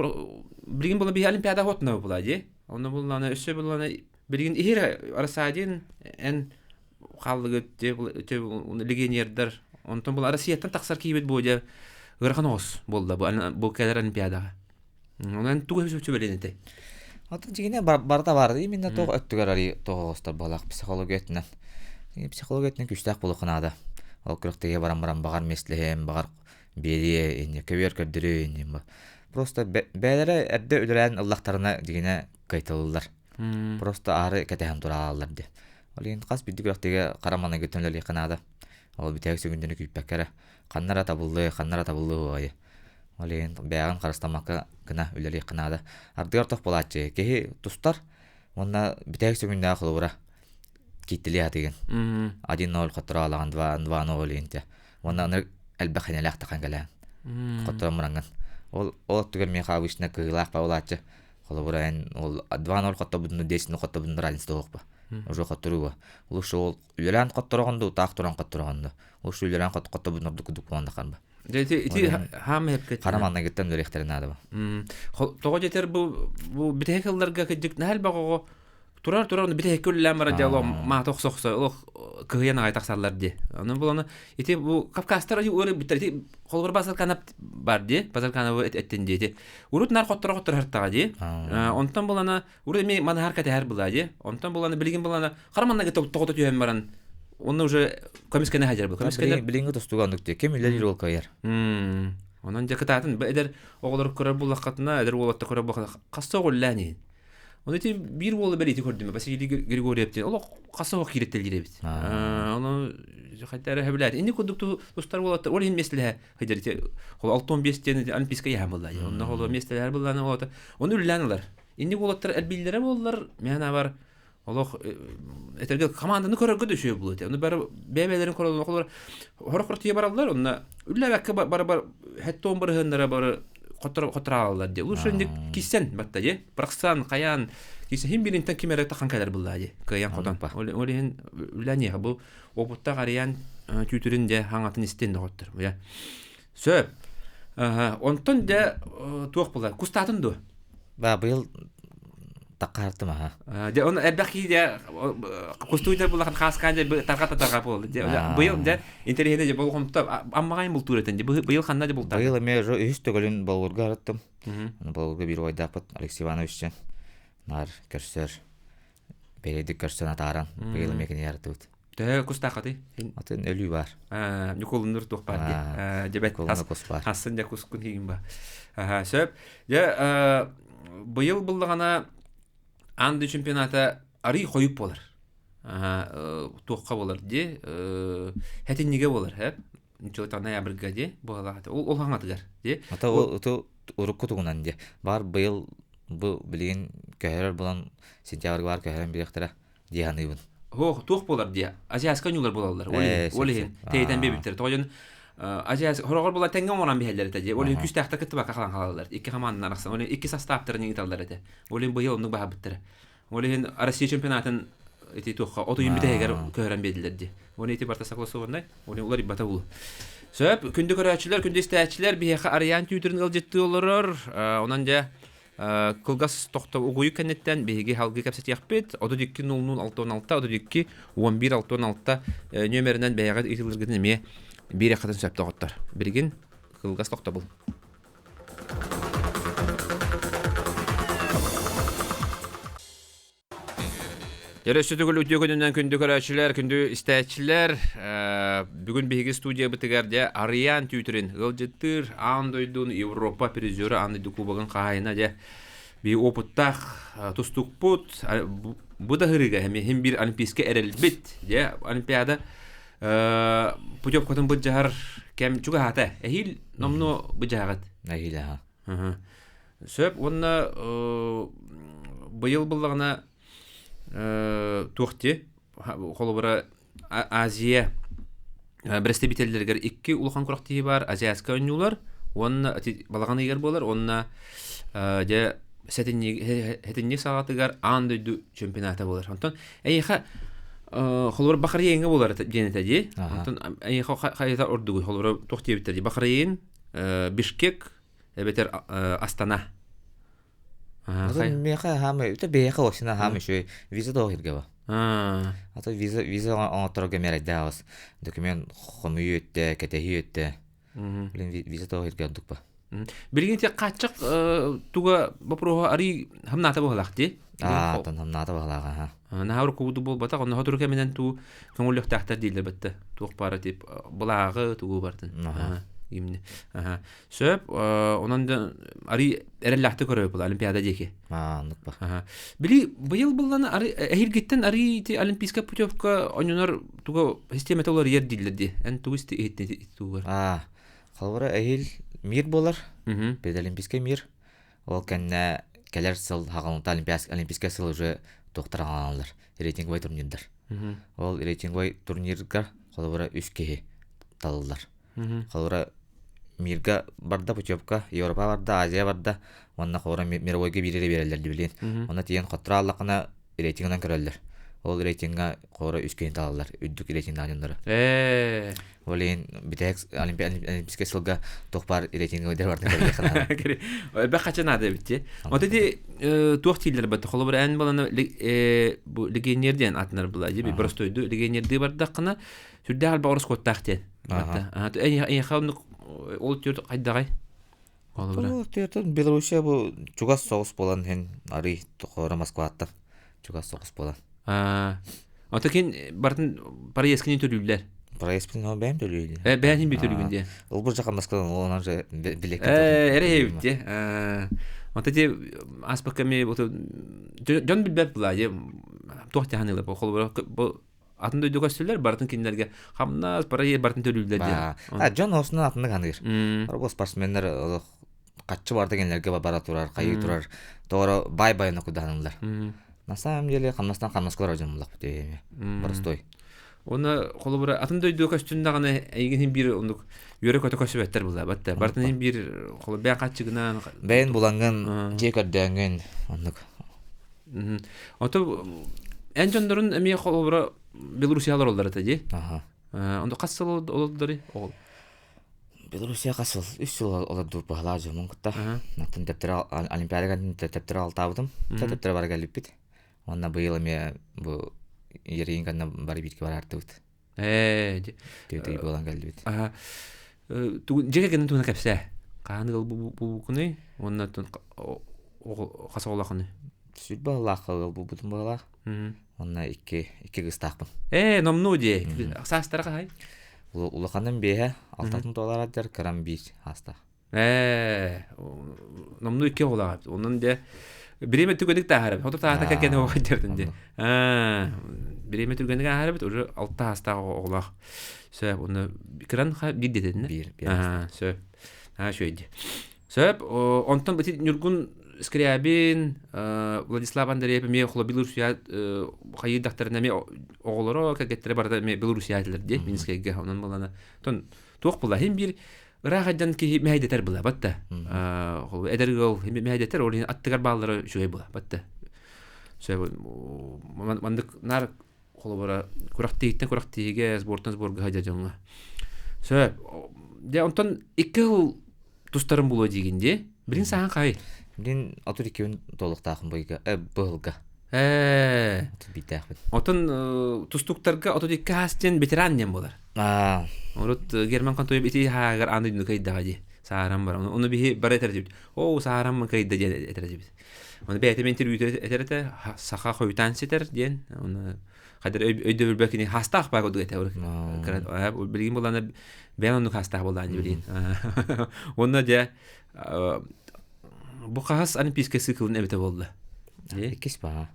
Speaker 1: билигин була биһи олимпиада хотуна була дии. Онно буллаана өссө буллаана билигин иһир Арасадин эн хааллыгыт легионердар онтон була Россияттан тахсар киһибит бу дьэ ыарахан оҕус буолла бу бу кэлэр олимпиадаҕа. Онон тугу сүбэлиэн этэй?
Speaker 2: Атын дьиҥинэ барыта баар именно тоҕо өттүгэр арый тоҕоҕостор буолаах психология өттүнэн. Психология өттүнэн күүстээх буолуохха наада. Ол күрэхтэһиигэ баран баран баҕар миэстэлэһиэм, баҕар биэриэ, инньэ көбүөр көрдөрүө инньэ. Просто бэйэлэрэ эрдэ үлэлээн ыллахтарына дьиҥинэ кыайталыллар. Просто аары кэтэһэн турааллар диye. Ол иһин хас биирдии күрэхтэһиигэ хара маныгыттан үлэлиэххэ наада. Ол бүтэһик сүгүндүнү күүппэккэ эрэ ханна эрэ табыллыа, ханна эрэ табыллыа уоҕайы. Ол иһин бэйэҕин харыстаммакка гына үлэлиэххэ наада. Ардыгар тох буолааччы киһи тустар уонна бүтэһик сүгүннээх холобура кииттилиэ сатыыгын. 1-0 хотторо алаҕын 2-0 иһинтэ. Уонна аны элбэх хинэлээх тахан кэлээн. Хотторон мураҥҥын. Ол ол өттүгэр миэхэ обычно кыһыылаах буолааччы. Холобура эн ол 2-0 хоттобутун 10 хоттобутун разница суох Уже хотторуу. Лучше ол үлэлээн хоттороҕун дуу, таах туран хоттороҕун дуу. Лучше үлэлээн хоттобутун ордук кудук буолан тахарба.
Speaker 1: Дьэ ити ити хаам эпкет.
Speaker 2: Хара маннагыттан үөрэхтэрин наада ба.
Speaker 1: Тоҕо дьэтэр бу бу бүтэһик сылларга кырдьык наһаа элбэх оҕо турар турар оны бүтэһиккэ үлэлээн барар дьэ олох маата охсо охсо олох кыһыйан аҕай тахсаллар дии. Ону буланы ити бу Кавказтар уоры бүттэр ити холобур Базарканап бар дии Базарканабы эттин дии ити урут нар хотторо хотторо хартаҕа дии. Онтон булана урут эми манаһар кэтэһэр была дии. Онтон буланы билигин булана хара маннага тоҕото түһэн баран онно уже көмүскэне хаджар бу. Көмүскэне
Speaker 2: билиҥҥи тустууга оннук дии. Ким үлэлиир ол кыайар.
Speaker 1: Онон дьэ кытаатын эдэр оҕолор көрөр буллаххатына, эдэр уолаттар көрөр буллаххатына хасса оҕуллаан иһин. Оны ити биир уолу бэлиити көрдүм. Василий Григорьев диэн олох хасса оҕо киирэттэлиир эбит. Ону хайда эрэ сөбүлээтэ. Инник курдук тустар уолаттар ол иһин миэстэлэһэ сылдьар ити ол 65 диэн олимпийскай яһан булла. Онно ол миэстэлэһэр буллааны оҕото. Ону үллээн ылар. Инник уолаттар элбииллэрэ буоллар, мен абар олох этэргэ команданы көрөргө да үчүгэй буолуо этэ. Ону бары бэйэ-бэйэлэрин көрөллөр, холобура хорох тиийэ бараллар, онно үллээбэккэ бары бар хэттон барыһыннара бары хотор хоторааллар дии. Лучше инник кисэн батта дии. Прахсан, хайаан кисе хим биринтен ким эрэ тахан кэлэр буллаа дии. Кыайан хотон. Ол иһин үлэниэхэ бу опыттаах арыйан түүтүрүн дьэ хаҥатын истин доҕоттор. Сөп. Онтон дьэ туох буолар? Кустаатын дуо?
Speaker 2: Ба быйыл таккаартым аха.
Speaker 1: Дьэ оны элбэх киһи дьэ кустууйдар булахан хааскаан дьэ тарҕата тарҕа буолла. Дьэ быйыл дьэ интэриэһинэ дьэ болҕомто аммаҕайын бултуур этэн дьэ быйыл ханна дьэ бултаатыҥ?
Speaker 2: Быйыл эмиэ уже үһүс төгүлүн Болугурга арыттым. Болугурга биир убайдаахпыт Алексей Иванович диэн наар көрсөр бэйэдик көрсөн атааран быйыл эмиэ кинини арыттыбыт.
Speaker 1: Төһө кустааххытый?
Speaker 2: Атын өлүү баар.
Speaker 1: Ньукулуннур туох баар дии. Дьэбэт хассын дьэ кускун хигин ба. Сөп. Дьэ быйыл буллаҕына аан дойду чемпионата арый хойуп буолар. Туохха буолар дии. Хэтиннигэ буолар, хэп. Ничего ноябрьга дии буолаата. Ол хаҥатыгар дии.
Speaker 2: Ата ол урукку тугунан дии. Бар быйыл бу билигин көһөрөр булан сентябрьга бар көһөрөн бириэхтэрэ.
Speaker 1: дии саныыбын. Һуох, туох буолар дии. Азиаска ньуулар буолаллар. Ол иһин, ол иһин тэйитэн биэбиттэр. Тоҕо дьон Азиас хороҕор була тэҥҥэ оҥорон биһэллэр этэ дии. Ол иһин күүстээхтэр кыттыбакка халан халаллар. Икки хамаанданан арахсан. Ол иһин икки састааптарын ыыталлар этэ. Ол иһин быйыл оннук баһарбыттара. Ол иһин Россия чемпионатын ити туохха от ыйын бүтэһигэр көһөрөн биэрдилэр дии. Ол ити барта согласованнай. Ол иһин уларыйбата булу. Сөп, күндү көрөөччүлэр, күндү истээччилэр, биһиэхэ Арыйаан түүтүрүн ыалдьыттыы олорор. Онон дьэ Кылгас тохто угуйу кэнниттэн биһиги салгыы кэпсэтиэхпит. 32 00 66 32 11 66 нүөмэринэн бэйэҕит ыытылларгытын эмиэ биэриэххитин сөп доҕоттор. Билигин кылгас тохтобул. Өрөссө төгүл үтүө күнүнэн күндү көрөөччүлэр, күндү истээччилэр. Бүгүн биһиги студиябытыгар дьэ Арыйаан Түүтүрүн ыалдьыттыыр аан дойдун Европа призера аан дойду кубогын хаһаайына дьэ би опыттаах тустукпут бу да һырыыга эми хим бир олимпийскай эрэлбит дьэ олимпиада путевкатын быдьаһар кэм чугаһаата эһиил номнуо быдьаһаҕыт
Speaker 2: Эһиил аха.
Speaker 1: Сөп уонна быйыл буллаҕына туох дии холобура Азия бэрэстэбиитэллэригэр икки улахан күрэхтэһии баар азиатскай оонньуулар уонна балаҕан ыйыгар буолар уонна дьэ сэтинньи саҕатыгар аан дойду чемпионата буолар. Онтон эйиэхэ холобура Бахрейҥҥа буолар диэн этэ дии. Онтон эйиэхэ хайата ордугуй холобура туох диэбиттэр дии Бахрейн, Бишкек эбэтэр Астана.
Speaker 2: Атын миэхэ хаамай, үтэ бэйэхэ осина хаамай үчүгэй виза тоҕо киргэ ба. Ата виза виза оҥотторго мэрайдаабас документ хомуйуу өттө, кэтэһии өттө. Блин виза тоҕо киргэ ордук ба.
Speaker 1: Билигин те хааччах туга вопроһа арый хамнаата быһалаах дии.
Speaker 2: Аа, тон хамнаата быһалаах аха.
Speaker 1: Наһаа уруккубуту буолбатах, онно хотуру кэминэн туу көҥүллүөхтээхтэр дииллэр бэтте. Туох баара тип былааҕы тугу бартын. Гимни. Сөп, онон да ари эрэллээхтик көрөбүт була Олимпиада диэки.
Speaker 2: Аа, оннук ба.
Speaker 1: Били быйыл булланы ари эһиргиттен ари ити олимпийская путевка ойнонор туга системата уларыйар дииллэр ди. Эн тугу исти тугар.
Speaker 2: Аа, холобура эһил мир буолар. Предолимпийский мир. Ол кэннэ кэлэр сыл хаҕылынта олимпийскай сыл уже туохтар аҕалаллар рейтинговай турнирдар. Ол рейтинговай турнирга холобура үс киһи талыллар. Холобура мирга барда путевка, Европа барда, Азия барда, уонна холобура мировойга биир эрэ биэрэллэр билин. Онно тиийэн хотторо ааллаххына рейтингынан көрөллөр. Ол рейтинга холобура үс киһини талаллар, үрдүк рейтиннаах дьоннору.
Speaker 1: Ээ.
Speaker 2: Ол иһин бүтэһик олимпийскай сылга туох баар рейтинги өйдөр барытын көрүөххэ наада.
Speaker 1: Элбэх хача наада эбит дии. Вот ити туох дииллэр бат холобура эн баланы бу легионер диэн атынар була дии простойду легионердыы бардаххына сүрдээх элбэх ороскуоттаах диэн. Эйиэхэ оннук ол түөрт хайдаҕай?
Speaker 2: Холобура. Белоруссия бу чугас соҕус буолан иһин арый тохоро Москваттан чугас соҕус буолан.
Speaker 1: Ото кин бартын проездкини төлүүллэр.
Speaker 2: Проездпин ол бэйэм төлүүллэр.
Speaker 1: Э бэйэм би төлүүгүн диэ.
Speaker 2: Ол бу жака Москвадан ол онон же билек.
Speaker 1: Э эре эбит диэ. Ото ти аспакка ми дьон билбэт була же туох тяханылы бу холобура бу атын дойдуга көстөллөр барытын кинилэргэ хамнас проезд барытын төлүүллэр диэн.
Speaker 2: А дьон осунан атыннык аныыр. Бу спортсменнер олох хаччы барда кинилэргэ бара турар, хайыы турар. Тоҕоро бай-байына кудаһанылар. На самом деле хамнастан хамнаскалар дьон булах Простой.
Speaker 1: Оны холобура атын дойдуга көстүн даҕаны эйигин биир оннук үөрэ-көтө көсүбэттэр була батта. Бартын биир холобура бэйэн хаччыгынан
Speaker 2: бэйэн булангын дьиэ көрдөөнгүн оннук.
Speaker 1: Ото эн дьоннорун эмиэ холобура Белоруссиялар оллар этэ дии. Ондо хас сыл олордори оҕол?
Speaker 2: Белоруссия хас сыл? Үс сыл олордубут баһылаа дьоммун кытта. Оттон төптөрө Олимпиада төптөрө алтаабытым. Төптөрө бары кэлбиппит. Уонна быйыл эмиэ бу Ерейин кэннэ бары бииргэ бараартыбыт.
Speaker 1: Ээ,
Speaker 2: Түөтүй буолан кэллибит.
Speaker 1: Аха. Дьиэ кэргэнин туһунан кэпсээ. Хаһан ыал буукуный? Уонна хас оҕолооххунуй?
Speaker 2: Сүрбэ оҕолоох ыал буолбутум быһыылаах. Уонна икки икки кыыстаахпын.
Speaker 1: Ээ, номнуо дии. Саастара хаһай?
Speaker 2: Улаханым биэһэ, алтатын туолар дьар, кырам биир саастаах.
Speaker 1: Ээ, номнуо икки оҕолоох эбит. Онон дьэ бириэмэ түргэнник тааһар эбит. Хоту таата кэргэнэ оҕо дьэртин дии. Аа, бириэмэ түргэнник ааһар эбит, уже алта саастаах оҕолоох. Сөп, онно кыран биир дэтиннэ.
Speaker 2: Биир, биир.
Speaker 1: Аа, сөп. Аа, үчүгэй дии. Сөп, онтон бити Ньургун Скрябин, Владислав Андреев эмиэ холо Белоруссия хайыйдахтарына эмиэ оҕолоро кэргэттэрэ барыта эмиэ Белоруссия этилэр дии Минскэйгэ. Онон балана тон туох була хин биир ыраах айдан киһи мэһэйдэтэр була батта. Эдэр ыал мэһэйдэтэр ол аттыгар бааллара үчүгэй була батта. Сөп маннык наар холобура күрэхтиһиттэн күрэхтиһигэ сбортан сборга сылдьар дьоҥҥо. Сөп. Дьэ онтон икки сыл тустарын булуо диигин дии. Билин саһан хай.
Speaker 2: Билин 32 туолуктаахын быйга быһылга.
Speaker 1: Ээ.
Speaker 2: Биирдээхпин.
Speaker 1: Отон тустуктарга 32 хаас диэн ветеран диэн буолар.
Speaker 2: Аа.
Speaker 1: Урут Герман Контоев ити хаагар аан дойдуну кыйдаҕа дии. Сааран бар. Ону биһи бары этэр дибит. Оо, сааран кыйда диэн этэр дибит. Оны бэйэтэ интервью этэр этэ саха хойутаан ситэр диэн. Оны хайдар өйдөбүлбэ кини хастаах баа курдук этэ. Билигин булана бэйэн оннук хастаах буоллаан билигин. Онно дьэ бу хас олимпийскай циклын эбитэ буолла.
Speaker 2: Иккис баа.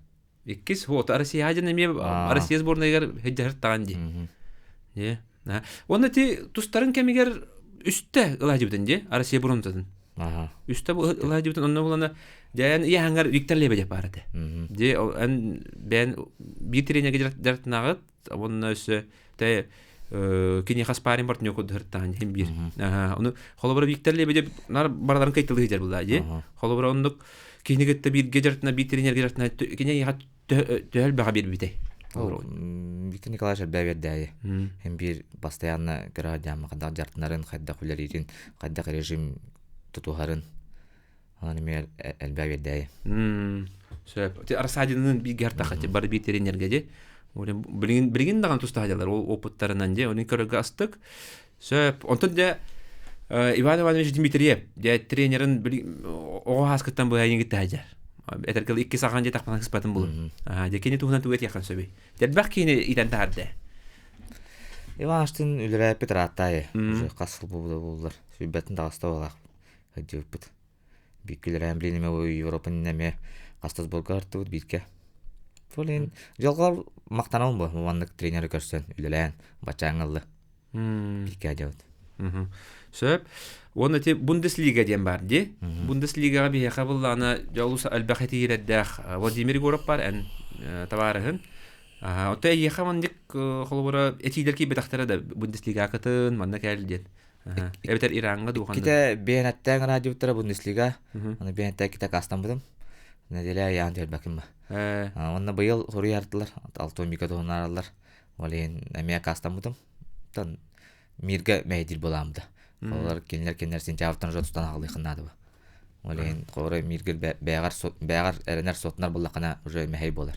Speaker 1: Иккис вот Россия дьэн эмиэ Россия сборнайыгар сылдьар таҕан дии. Дии. Уонна ти тустарын кэмигэр үстэ ылаадьыбытын дии Россия бронзатын. Үстэ ылаадьыбытын онно булана дьээн иһаҥар Виктор Лебедев баар этэ. Дии эн бэйэн биир тренергэ дьарыктанаҕыт уонна өссө те киниэхэ спарринг партнер курдуһартаан иһин биир. Ону холобура Виктор Лебедев нар бараларын кыйтылыы сылдьар буолла дии. Холобура оннук кини кытта бииргэ дьарыктана биир тренергэ дьарыктана кини эйиэхэ төһө элбэҕи биэрбитэй?
Speaker 2: Виктор Николаевич элбэҕи биэрдээйи. Һин биир постоянно көрө сылдьааммын хайдах дьарыктанарын, хайдах үлэлиирин, хайдах режим тутуһарын. Онон эмиэ элбэҕи биэрдээйи.
Speaker 1: Сөп. Арсадинын бииргэ артахха бары биир тренергэ дии. Билигин билигин даҕаны туста сылдьаллар ол опыттарынан дии. Оны көрөргө астык. Сөп. Онтон дьэ Иван Иванович Дмитриев дьэ тренерин оҕо ааскыттан быһайын кытта сылдьар. Этэргэл икки саҕан дьэ тахпан кыспатын булун. Дьэ кини туһунан тугу этиэххин сөбүй? Элбэх киһини итэн таһарды.
Speaker 2: Иван Аштын үлэлээппит ырааттаайы. Уже хас сыл буолла буллар. Сүүрбэттэн таҕыста буолаах сылдьыбыппыт. Бииргэ үлэлээн билин эмэ Европаны эмиэ хаста сборга артыбыт бииргэ. Блин, дьолго махтанабын бу маннык тренеры көрсөн үлэлээн баччааҥҥа ылла. Бииргэ дьабыт.
Speaker 1: Сөп. Уонна ити Бундеслига диэн баар дии. Бундеслигаҕа биһиэхэ буллаҕына дьолус элбэх этиирэрдээх Владимир Егоров бар эн табаарыһын. Оттон эйиэхэ маннык холобура этиилэр киирбэтэхтэрэ да Бундеслига кытын манна кэл диэн. Эбэтэр Ираҥҥа дуу ханна.
Speaker 2: Иккитэ биэнэттээн радиоттара Бундеслига. Аны биэнэттээн иккитэ акаастаммытым. Неделя айаан түһэрбэккин ба. Уонна быйыл суруйардылар, алтуомика туһунаараллар. Ол иһин эмиэ акаастаммытым. Оттон миргэ мэйдиир буолааммыта. Олор кинилэр кинилэр сентябрьтан уже тутан аҕалыахын наада бу. Ол иһин холобура миргэ бэйэҕэр бэйэҕэр эрэнэр сотунар буллаххына уже мэһэй буолар.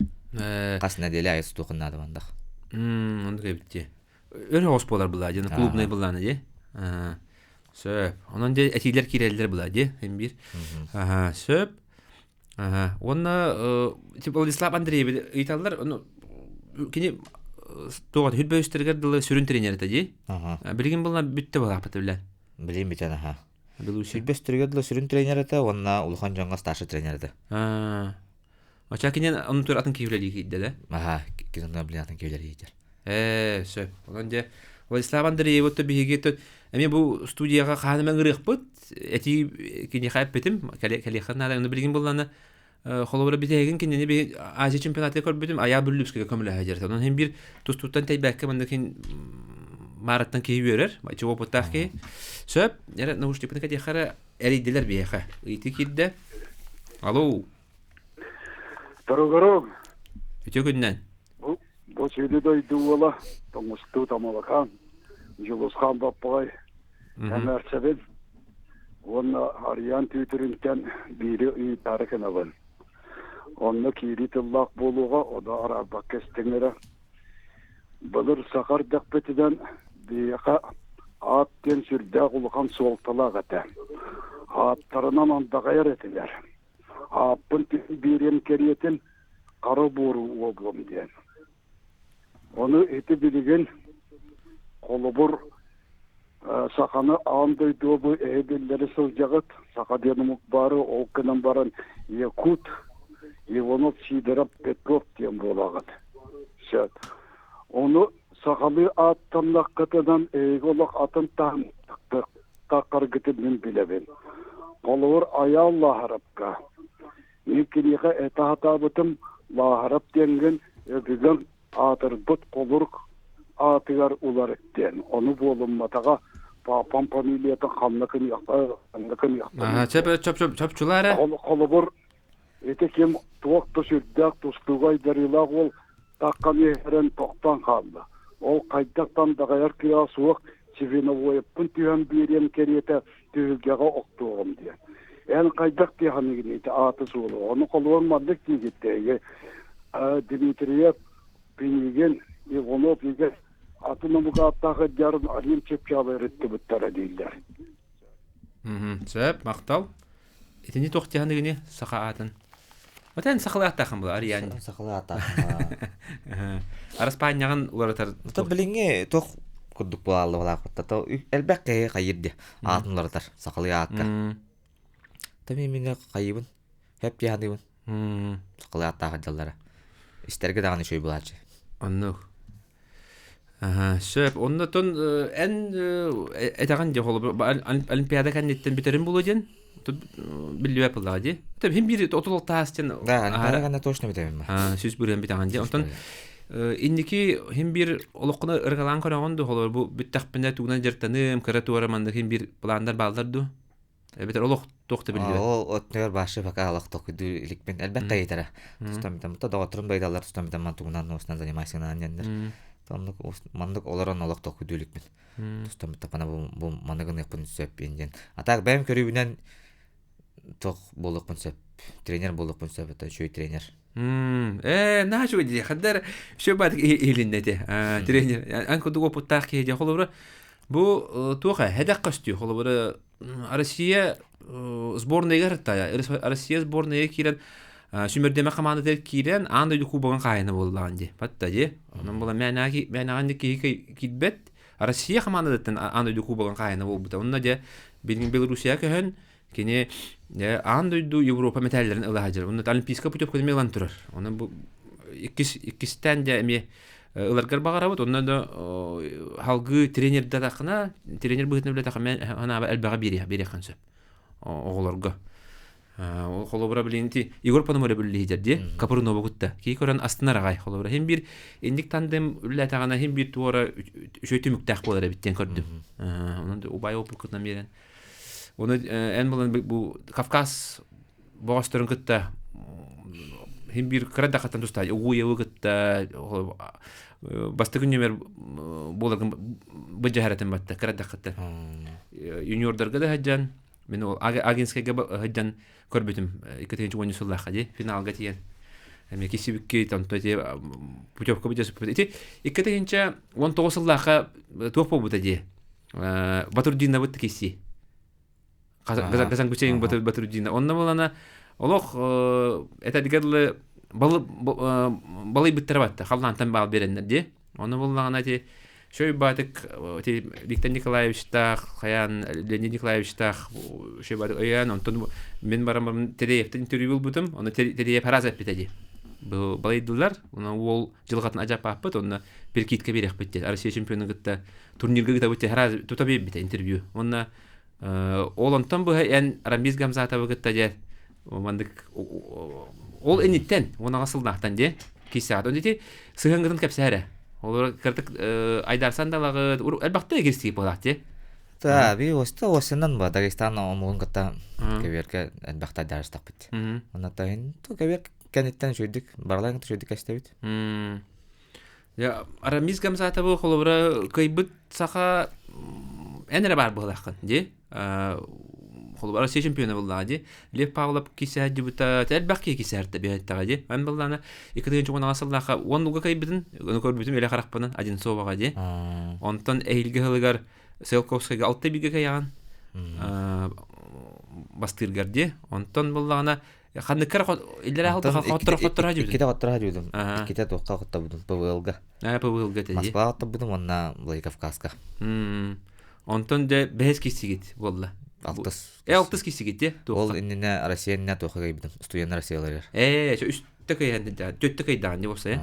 Speaker 2: Хас нэдиэлэ аайы сутуохун наада бандах.
Speaker 1: Оннук эбит дии. Өр оҕус буолар былаа дьэ клубнай былаана дии. Сөп. Онон дьэ этиилэр киирэллэр былаа дии син биир. Сөп. Уонна типа Владислав Андреевич ыйыталлар, ону кини туох хүрбөйүстэригэр дылы сүрүн тренер этэ дии. Билигин буолла бүттэ буолаахпыт билэн.
Speaker 2: Билигин бүтэн аха. Сүрбөстөрүгэр дылы сүрүн тренер этэ уонна улахан дьоҥҥо старший тренер этэ.
Speaker 1: Оча кинен онун тур атын киһи үлэлии киирдэ да?
Speaker 2: Аха, кинен билин атын киһи үлэлии киирдэ.
Speaker 1: Ээ, сөп. Онон дьэ Владислав Андреевы биһиги эмиэ бу студияҕа хаһан эмэ ыҥырыахпыт. Этии киниэхэ эппитим, кэлиэххэ наада. Ону билигин буллана холобура бүтэһигин кинини би Азия чемпионатыгар көрбүтүм, Айаа Бүллүпскэгэ көмөлөһө дьэрт. Онон иһин биир тустууттан тэйбэккэ маннык иһин маараттан киһи үөрэр, чего опыттаах киһи. Сөп, эрэ наушникпын кэтиэххэ эрэ эрийдилэр биһиэхэ. Ыйытыы киирдэ. Алло.
Speaker 3: Торугуру.
Speaker 1: Үтүө күннэн.
Speaker 3: Бу, бу сүдү дойду уола, тоҥустуу Тамалакаан, Дьулусхаан Баппаҕай эмээрсэбин уонна Арыйаан Түүтүрүнтэн биири ыйытаары гынабын. Онно киирии тыллаах буолууга одо араарбакка истиҥ эрэ. Былыр саха эрдэхпитинэн биһиэхэ аат диэн сүрдээх улахан суолталаах этэ. Ааттарынан андаҕайар этилэр. Ааппын биэриэм кэриэтин хара буору уобуом диэн. Ону ити билигин холобур саханы аан дойдуга бу эһи биллэри сылдьаҕыт. Саха диэн омук баары ол гынан баран Якут, Иванов, Сидоров, Петров диэн буолаҕыт. Сөп. Ону сахалыы ааттаннаххытынан эһиги олох атын таһым таххаргытын мин билэбин. Холобур, Айаал Лааһарапка. Мин киниэхэ этэ сатаабытым Лааһарап диэҥҥин өбүгэҥ аатырбыт холурук аатыгар уларыт диэн. Ону буолумматаҕа папам фамилиятын ханна кыныахха ханна кыныахха.
Speaker 1: Чөп чөп чөп чөпчулаа эрэ.
Speaker 3: Холобур, ити ким туох да сүрдээх тустууга айдарыылаах уол таххан иһэрэн тохтоон хаалла. Ол хайдахтан даҕайар кыаҕа суох Сивиновоевпын түһэн биэриэм кэриэтэ түһүлгэҕэ охтуоҕум диэн. Эн хайдах тиэханыгын ити ааты суолу? Ону холуон маннык диигиттэйи Дмитриев, Пинигин, Иванов игэ атын омук ааттаах ыдьарын Алим Чепчалы ырыттыбыттара дииллэр.
Speaker 1: Сөп, махтал. Итини туох тиэханыгыни саха аатын? Отен сахалыы ааттаахын була Ариан.
Speaker 2: Сахалыы ааттаахын.
Speaker 1: Араспаанньаҕын уларытар.
Speaker 2: То билиҥҥи туох курдук буолаалла буолаахпытта то элбэх киһи хайыр ди аатын уларытар сахалыы аакка. Та мин мине хайыбын хэп диһаныыбын. Сахалыы ааттаах дьаллара. Истэргэ даҕаны үчүгэй буолааччы.
Speaker 1: Оннук. Сөп. Оннотон эн этэҕин дии холобур Олимпиада кэнниттэн бүтэрин буолуо диэн биллибэт буоллаҕа дии. Хин биир отул таас диэн
Speaker 2: Да, Олимпиада кэннэ точно бүтэбин
Speaker 1: Сүүс бырыан бүтэҕин дии. Онтон инники хин биир олоххуна ырыгалаан көрөҕүн дуу холобур бу бүттэхпинэ тугунан дьарыктаныым кыра туора маннык хин биир планнар бааллар дуу? Эбэтэр олох туох да биллибэт.
Speaker 2: Ол оттугар башы пока олох токуйдуу иликпин. Элбэх кайытара. Тустан битам та доҕотторум байдаллар тустан битам ман тугунан уустан занимайся нанняннар. Оннук маннык олорон олох токуйдуу иликпин. Тустан битапана бу бу маныгыныахпын сөп диэн. А так бэйэм көрүүбүнэн тох буолуохпун сөп. Тренер буолуохпун сөп, это үчүгэй тренер.
Speaker 1: Э, наһаа үчүгэй дии. Хандар все баатык иһилиннэ ити. Тренер, ан курдук опыттаах киһи дии. Холобура, бу туох хэдэх көстүү. Холобура, Россия сборныйга ырыттая. Россия сборныйга киирэн сүмэрдэмэ хамаандатыгар киирэн аан дойду кубогын хаайына буоллаҕын дии. Батта дии. Онон була мээнэҕин киһи киирбэт. Россия хамаандатыттан аан дойду кубогын хаайына буолбута. Онно дьэ билигин Белоруссия көһөн кини аан дойду Европа мэтээллэрин ыла сылдьар. Онно Олимпийскай путевканы эмиэ ылан турар. Онон бу иккис иккистээн дьэ эмиэ ыларгар баҕарабыт. Онно да халгыы тренердатаххына, тренер быһыытынан үлэлэтэххинэ ханаба элбэҕи биэриэх биэриэххин сөп оҕолорго. Ол холобура билин ти Егор Пономарев үллиһидэр дии Капрунова кытта. Кии көрөн астынар аҕай холобура. Хин биир инник тандем үллээтэҕинэ хин биир туора үчүгэй түмүктээх буолар эбит диэн көрдүм. Онон убай опыккытынан биэрэн Оны эн булан бу Кавказ боҕосторун кытта хин биир кыра да хаттан тустаай угуевы кытта бастакы нүмер буоларгын быдьаһаратын батта кыра да хаттан юниордарга да сылдьан мин ол Агинскайга сылдьан көрбүтүм 2010 сыллаахха дии финалга тиийэн эмиэ кисибикки тонто ити путевка быдьаспыт ити 2019 сыллаахха туох буолбута дии Батурдинабыт киси Газангучейн Батурдина онно булана олох этэргэ дылы балыйбыттара батта халлаантан баал береннер ди Оны буллаҕына ити Шөй Баатык ити Виктор Николаевичтаах хайаан Леонид Николаевичтаах Шөй Баатык өйөөн онтон мин баран Тереевтен интервью булбутум ону Тереев араас эппитэ дии бу балыйдылар онон уол дьылҕатын ажапааппыт онно перекидка биэриэхпит диэн Россия чемпионун кытта турнирга ыытабыт диэн араас тута биэрбитэ интервью уонна ол онтон быһа эн Рамиз Гамзатовы кытта дьэ маннык ол инниттэн уон сыллаахтан дии киссэҕит он ити сыһыаҥҥытын кэпсээрэ олор кырдык айдарсан далаҕыт элбэхтэ кирсии буолаах дии
Speaker 2: Да, би оста осынан ба Дагестан омугун кытта кэбиэргэ элбэхтэ айдарыстахпыт. Онно таһын ту кэбиэр кэнниттэн үчүгдүк баралаан үчүгдүк кэстэбит.
Speaker 1: Арамиз Гамзатовы холобура кыайбыт саха эн эрэ баар быһылааххын дии холобура Россия чемпиона буоллаҕа дии Лев Павлов кисээддибута элбэх киһи кисээртэ биһэттэҕэ дии эн быллаана 2016 сыллаахха уон уга кыайбытын ону көрбүтүм илэ харахпынан Одинцоваҕа дии онтон эһиилги сылыгар Циолковскайга алта бигэ кыайаҕын бастыыргар дии онтон буллаҕына Ханныккар иллэрэ
Speaker 2: Онтон
Speaker 1: хотторо хотторо
Speaker 2: иккитэ
Speaker 1: дьүбүтүн.
Speaker 2: хотторо дьүбүтүм. Иккитэ туохха хоттобутум ПВЛга.
Speaker 1: ПВЛга те
Speaker 2: Москваҕа хоттобутум уонна Владикавказка.
Speaker 1: Онтон дьэ бэһис киссигит буолла.
Speaker 2: Алтыс.
Speaker 1: Э алтыс киссигит те
Speaker 2: Ол иннинэ Россия иннинэ туохха кыйбытым. Студент Россияларыгар.
Speaker 1: Э, үстэ кыйан төттө кыйдаан дии болса.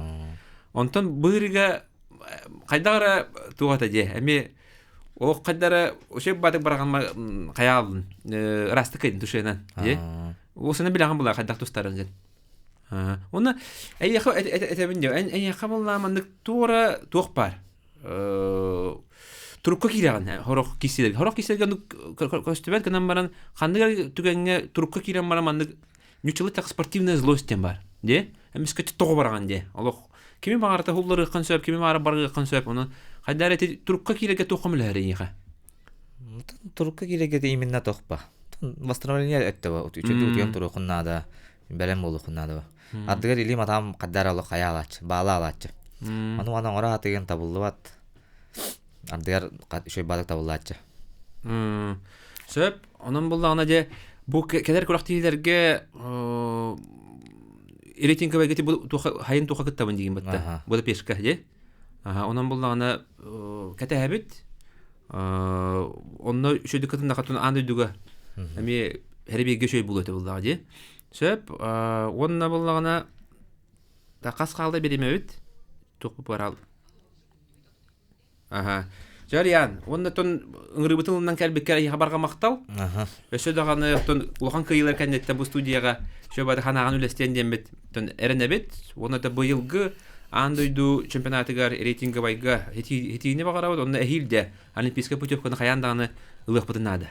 Speaker 1: Онтон быырыга хайдах эрэ туох этэ дии эми Ол хайдара ошо батык бараҕан хайаалын ырастык кыйдын тушенан дии. Осыны билэҕин була хайдах тустарын дьэн. Уонна эйиэхэ этэбин диэ эн эйиэхэ буолла маннык туора туох баар турукка киирэҕин хорох киссилэргэ хорох киссилэргэ көстүбэт гынан баран ханнык түгэҥҥэ турукка киирэн баран маннык ньуччалыы так спортивная злость диэн баар дии эмискэ тоҕо бараҕын дии олох кими баҕарата хулларыаххын сөп кими баҕара барыаххын сөп ону хайдаар эти турукка киирэргэ туохха мөлөһөр эйиэхэ
Speaker 2: турукка киирэргэ именно тохпа восстановление өттө үчүгэй утуйан туруохун наада бэлэм буолуохун наада ардыгар илиим атаам хаддар олох хайа алааччы баала алааччы ону аны оҥоро атыгын табыллыбат ардыгар үчүгэй баалык табыллааччы
Speaker 1: сөп онон буллаҕына дьэ бу кэлэр күрэхтэһиилэргэ. Рейтинговайга бу туха хайын туха кыттабын диигин батта. Будапешка же. Онон буллаҕына кэтэһэбит. Онно үчүгэй кытыннахатын аан дойдуга эмиэ хэрибиэргэ үчүгэй буолуо этэ буллаҕа дии. Сөп. Уонна буллаҕына хас хаалда биримэбит туох барал. Аха. Жарьян, уонна тон ыҥырыыбытын ылынан кэлбиккэр эйиэхэ барҕа махтал. Өссө даҕаны оттон улахан кыайыылар кэнниттэн бу студияҕа Шөбаты ханааҕын үлэстиэн диэммит тон эрэнэбит. Уонна да быйылгы аан дойду чемпионатыгар рейтинговайга хитиини баҕарабыт. Онно эһиил де олимпийскай путевканы хайаан даҕаны ылыахпытын наада.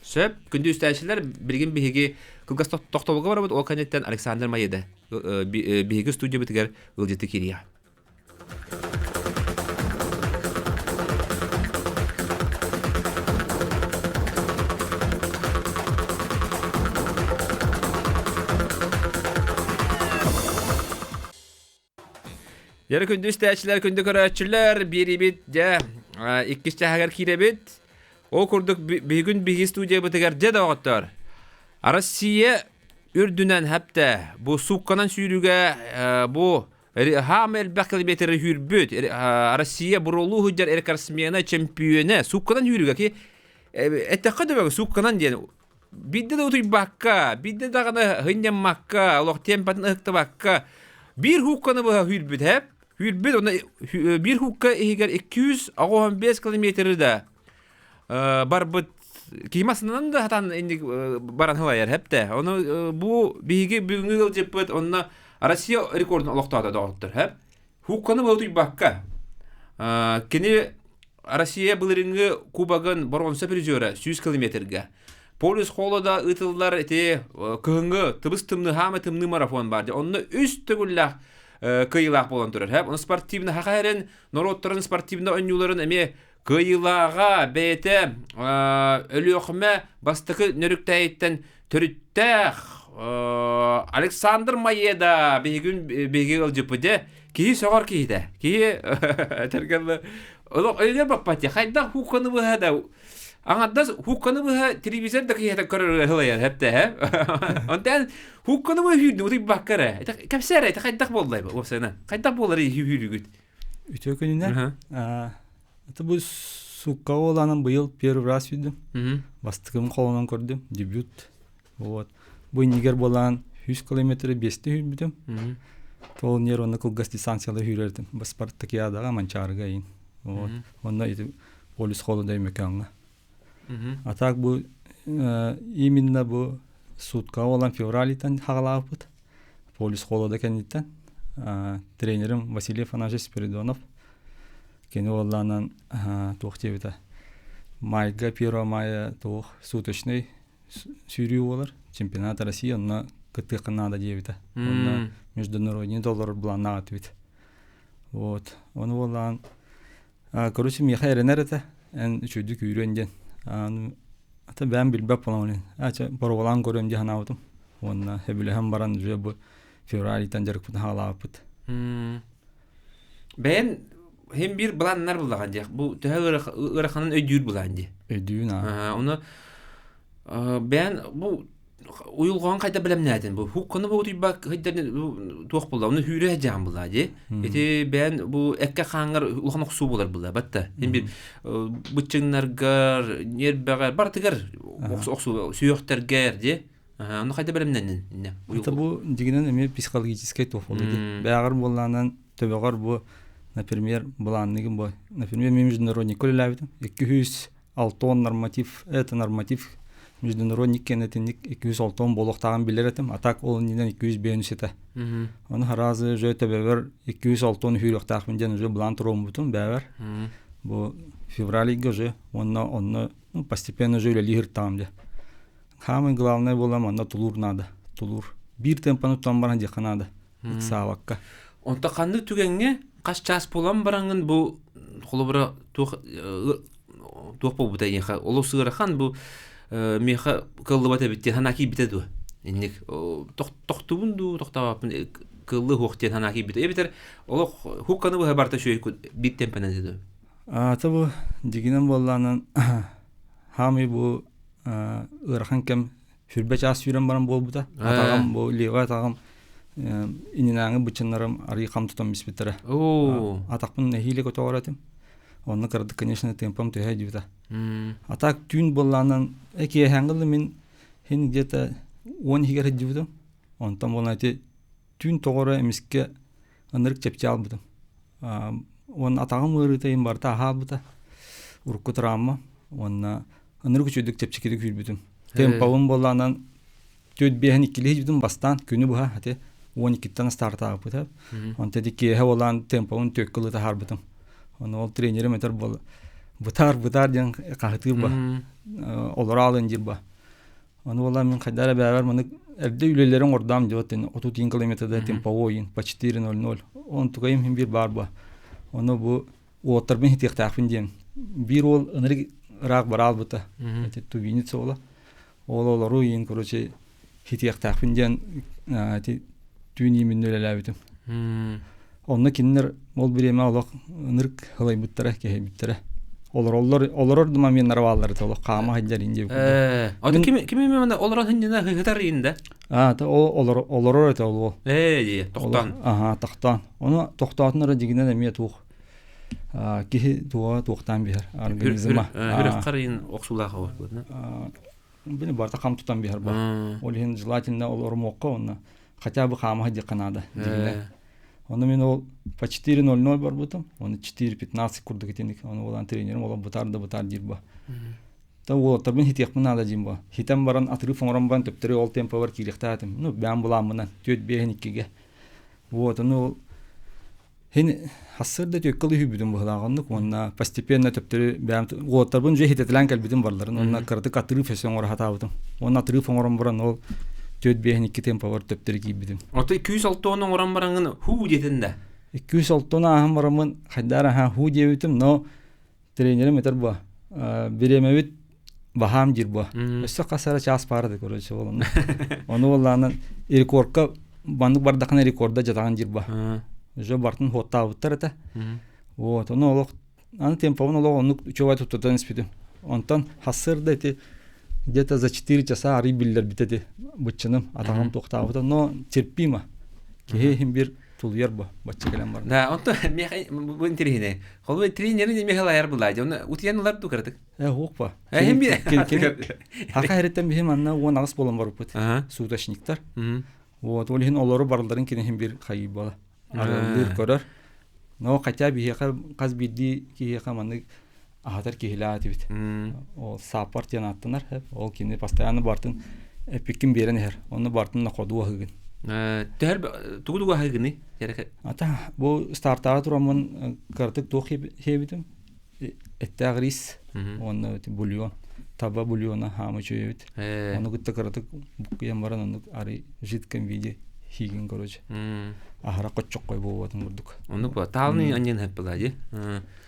Speaker 1: Сөп. Күндү истээччилэр, билигин биһиги кылгас тохтобулга барабыт. Ол кэнниттэн Александр Маеда биһиги студиябытыгар ыалдьыты киириэҕэ. Дьэ күндү истээччилэр, күндү көрөөччүлэр, биэрибит дьэ иккис чааһыгар киирэбит. Ол курдук бүгүн биһиги студиябытыгар дьэ доҕоттор Россия үрдүнэн хэптэ бу суукканан сүүрүүгэ бу хаама элбэх километры сүүрбүт Россия буруолуу сылдьар рекордсмена чемпиона суукканан сүүрүүгэ ки эттэххэ дөбөҥ суукканан диэн биирдэ да утуйбакка биирдэ даҕаны һынньаммакка олох темпатын ыһыктыбакка биир хуукканы быһа сүүрбүт хэп сүүрбүт уонна биир хуукка иһигэр 285 километры да барбыт киһи массыынанан да сатаан инник баран ылайар хэптэ. Ону бу биһиги бүгүҥҥү ыалдьыппыт онно Россия рекордун олохтоото доҕоттор хэп. Хукканы утуйбакка. Кини Россия былырыҥҥы кубогын боруонса призера 100 километрга. Полюс холода ыытыллар ити кыһыҥҥы тыбыс тымныы хаама тымныы марафон бар. Онно үс төгүллээх кыайыылаах буолан турар. Хэп. Ону спортивный хаха эрэн норуоттарын спортивный оонньууларын эмиэ Кыайыылааҕа бэйэтэ Өлүөхүмэ бастакы нөрүктээйиттэн төрүттээх Александр Маеда биһигин биһиги ыалдьыппыт дьэ киһи сөҕөр киһитэ киһи этэргэ олох өйүнэ баппат хайдах хуукканы быһа да аҥардас хуукканы быһа телевизор да киһитэ көрөр ылайар хэптэ онтон хуукканы быһа сүүрдү утуйбакка эрэ кэпсээ эрэ хайдах буоллай уопсайынан хайдах буолар сүүрүүгүт
Speaker 4: Үтүө күнүнэн. Это бу сукка уоланан быйыл первый раз видим. Бастакым холонон көрдүм. Дебют. Вот. Бу иннигэр буолан 100 километры бесте хүрбүтүм. Тол нерваны кылгас дистанцияла хүрэрдим. Спартакиадаға Манчаарыга иин. Вот. Онно ити полюс холода мекаңга. А так бу именно бу сутка болан февралитан хагалааппыт. Полюс холода кэнниттэн тренерим Василий Афанасьевич Спиридонов кини уоллаанан туох диэбитэ майга 1 мая туох суточный сүүрүү буолар чемпионат России онно кыттыахха наада диэбитэ онно международный доллар былааннаах этибит вот ону уоллаан короче миэхэ эрэнэр этэ эн үчүгдүк үүрүөн диэн ата бэйэм билбэт буоламмын ача боруобалаан көрүөм дии санаабытым уонна сөбүлэһэн баран уже бу февраль-тан дьарыкпытын хаалаабыппыт
Speaker 1: Бэйэн хим биир былааннар буллаҕын диэх. Бу төһө ыараханын өйдүүр былаан дии.
Speaker 4: Өйдүүн
Speaker 1: аа. Ону бэйэн бу уйулҕаҕын хайда бэлэмнээтин бу хукканы бу утуйбак хыйдар туох булла оны хүүрэ дьаан булла дии. Ити бэйэн бу экке хааңар улахан охсуу булар булла батта. Хим бир быччыҥнаргар, нербэҕэр барытыгар охсуу сүөхтэргэр дии. Ону хайда бэлэмнэннин инне.
Speaker 4: Это бу дигинен эмиэ психологическай туох болду дии. Бэҕэр буоллаанан төбөҕөр бу например былаанныгын бу например мен международникка үлэлээбитим 206 норматив это норматив международник кэнэтинник 206 буолуохтааҕын билэр этим а так ол иннинэн 205 этэ ону сразу уже төбөбөр 206 үүрүөхтаахпын диэн уже былаан туруоммутум бэбэр бу февраль уже уонна онно постепенно уже үлэлии сырыттаҕым дьэ Самый главное буолла манна тулуур наада. Тулуур. Биир темпаны тутан баран диэххэ наада. Ыксаабакка.
Speaker 1: Онто ханнык түгэҥҥэ хас чаас буолан бараҥҥын бу холобура туох туох буолбута эйиэхэ олус ыарахан бу миэхэ кыаллыбат эбит диэн санаа киирбитэ дуо? Инник тохтубун дуу тохтообоппун кыаллы суох диэн санаа киирбитэ. Эбэтэр олох хукканы быһа барта үчүгэй биир темпэнэн этэ дуо?
Speaker 4: Аата бу дьигинэн буоллаанан хаамый бу ыарахан кэм сүрбэ чаас сүүрэн баран буолбута. Атаҕым бу левый атаҕым Ининааҥы быччыннарым арый хам тутан биспиттэрэ. Атахпын нэһиилэ көтөҕөр этим. Онно кырдык, конечно, темпам түһэ дьибитэ. А так түүн буоллаанан киэһээҥҥи мин хин где-то 10 иһигэр сылдьыбытым. Онтон буолан ити түүн тоҕоро эмискэ ынырык чэпчээн албытым. Уонна атаҕым ыарыыта иһин барыта аһаабыта. Урукку травма. Уонна ынырык үчүгдүк чэпчэкитик сүүрбүтүм. Темпабын буоллаанан түөрт биэһин иккилии сүүрдүм бастаан күнү быһа ити 12-ттэн стартаабыта. Онто ити киэһэ буолаан темпабын түөккэ ылы таһаарбытым. Ону ол тренерим этэр буол бытаар бытаар диэн хаһытыыр ба олоро аалын диир ба. Ону буолан мин хайдах эрэ бэйэбэр маннык эрдэ үлэлэрин оҥордоом диэбит 30 километрда темповой по 4.00 онтукайым иһин биир баар ба. Ону бу уолаттарбын хитиэхтээхпин диэн биир уол ынырык ыраах бараалбыта эти тувинец уола ол олору иин короче хитиэхтээхпин диэн ити түүн иимин үлэлээбитим онно кинилэр ол бириэмэ олох ынырык ылайбыттара кэһэйбиттэрэ олороллор олорор да моменнара бааллар это олох хаама сылдьар ин диэбит
Speaker 1: Ото ким ким именно олорон хиннина хытар инда
Speaker 4: а то ол олорор это ол
Speaker 1: э тохтоон
Speaker 4: аха тохтоон ону тохтоотун эрэ дьигинэн эмиэ туох киһи туоҕа туохтаан биһэр организма
Speaker 1: үрэх ин охсулаах
Speaker 4: били барта хам тутан биһэр ба ол иһин желательно олорумуохха онно хотя бы хаама диэххэ наада дьигинэ ону мин ол по 4.00 барбытым оны 4.15 курдук итинник ону болан тренерим олох бытаар да бытаар диир ба та уолаттарбын хитиэхпин наада диим ба хитэн баран отрыв оҥорон баран төптөрү ол темпабар киириэхтээх этим ну бэйэм былааммынан түөрт биэһин иккигэ вот ону ол Хин хассыр да түөккэл үһүйбүтүм быһылаах оннук уонна постепенно төптөрү бэйэм уолаттарбын дьэ хитэтилээн кэлбитим барларын уонна кыратык отрыв өссө оҥоро сатаабытым уонна отрыв оҥорон баран ол түөрт биэһин икки темпабар төптөрү киирбитим.
Speaker 1: Ото 206 оҥорон бараҥҥын хуу диэтин да?
Speaker 4: 206 ааһан бараммын хайдаар аһаа хуу диэбитим но тренерим этэр буо бириэмэбит баһаам диир буо өссө хас эрэ чаас баара да короче ол ону буоллаанан рекордка маннык бардахына рекорда дьатаҕын диир буо уже бартын хуоттаабыттар этэ вот ону олох аны темпобун олох оннук үчүгэй туттутан испитим онтон хассыырда ити где-то за 4 часа арый биллэрбит эти быччыным атаҕым туохтаабыта но терпимо киһи иһин бир тулуйар бу бачча кэлэн баран
Speaker 1: Да, онто миэхэ бу интириһинэ. Холбу тренерин эмиэ халайар булаа. Оны утуйан ылар ду кыратык.
Speaker 4: Э, хук
Speaker 1: Э, хим би.
Speaker 4: Хака хериттен биһим анна 18 болон барыппыт. Суточниктар. Вот, ол иһин олору барыларын киниһин бир хайыы буола. Арыллыыр көрөр. Но хотя биһиэхэ хас биирдии киһиэхэ маннык аһатар киһилээх этибит. Ол сааппар диэн ааттанар. Ол кини постоянно бартын эппиккин биэрэн иһэр. Онно бартын на ходу аһыгын.
Speaker 1: Төһөр тугу тугу аһыгыный?
Speaker 4: Ата бу стартаҕа тураммын кыратык туох хиэбитим. Эттээх рис уонна бульон. Таба бульона хаамы үчүгэйбит. Ону кытта кыратык буккуйан баран оннук арый жидком виде хиигин короче. Аһара хоччоххой буолбатын курдук.
Speaker 1: Оннук ба таалны аньын хэп была ди.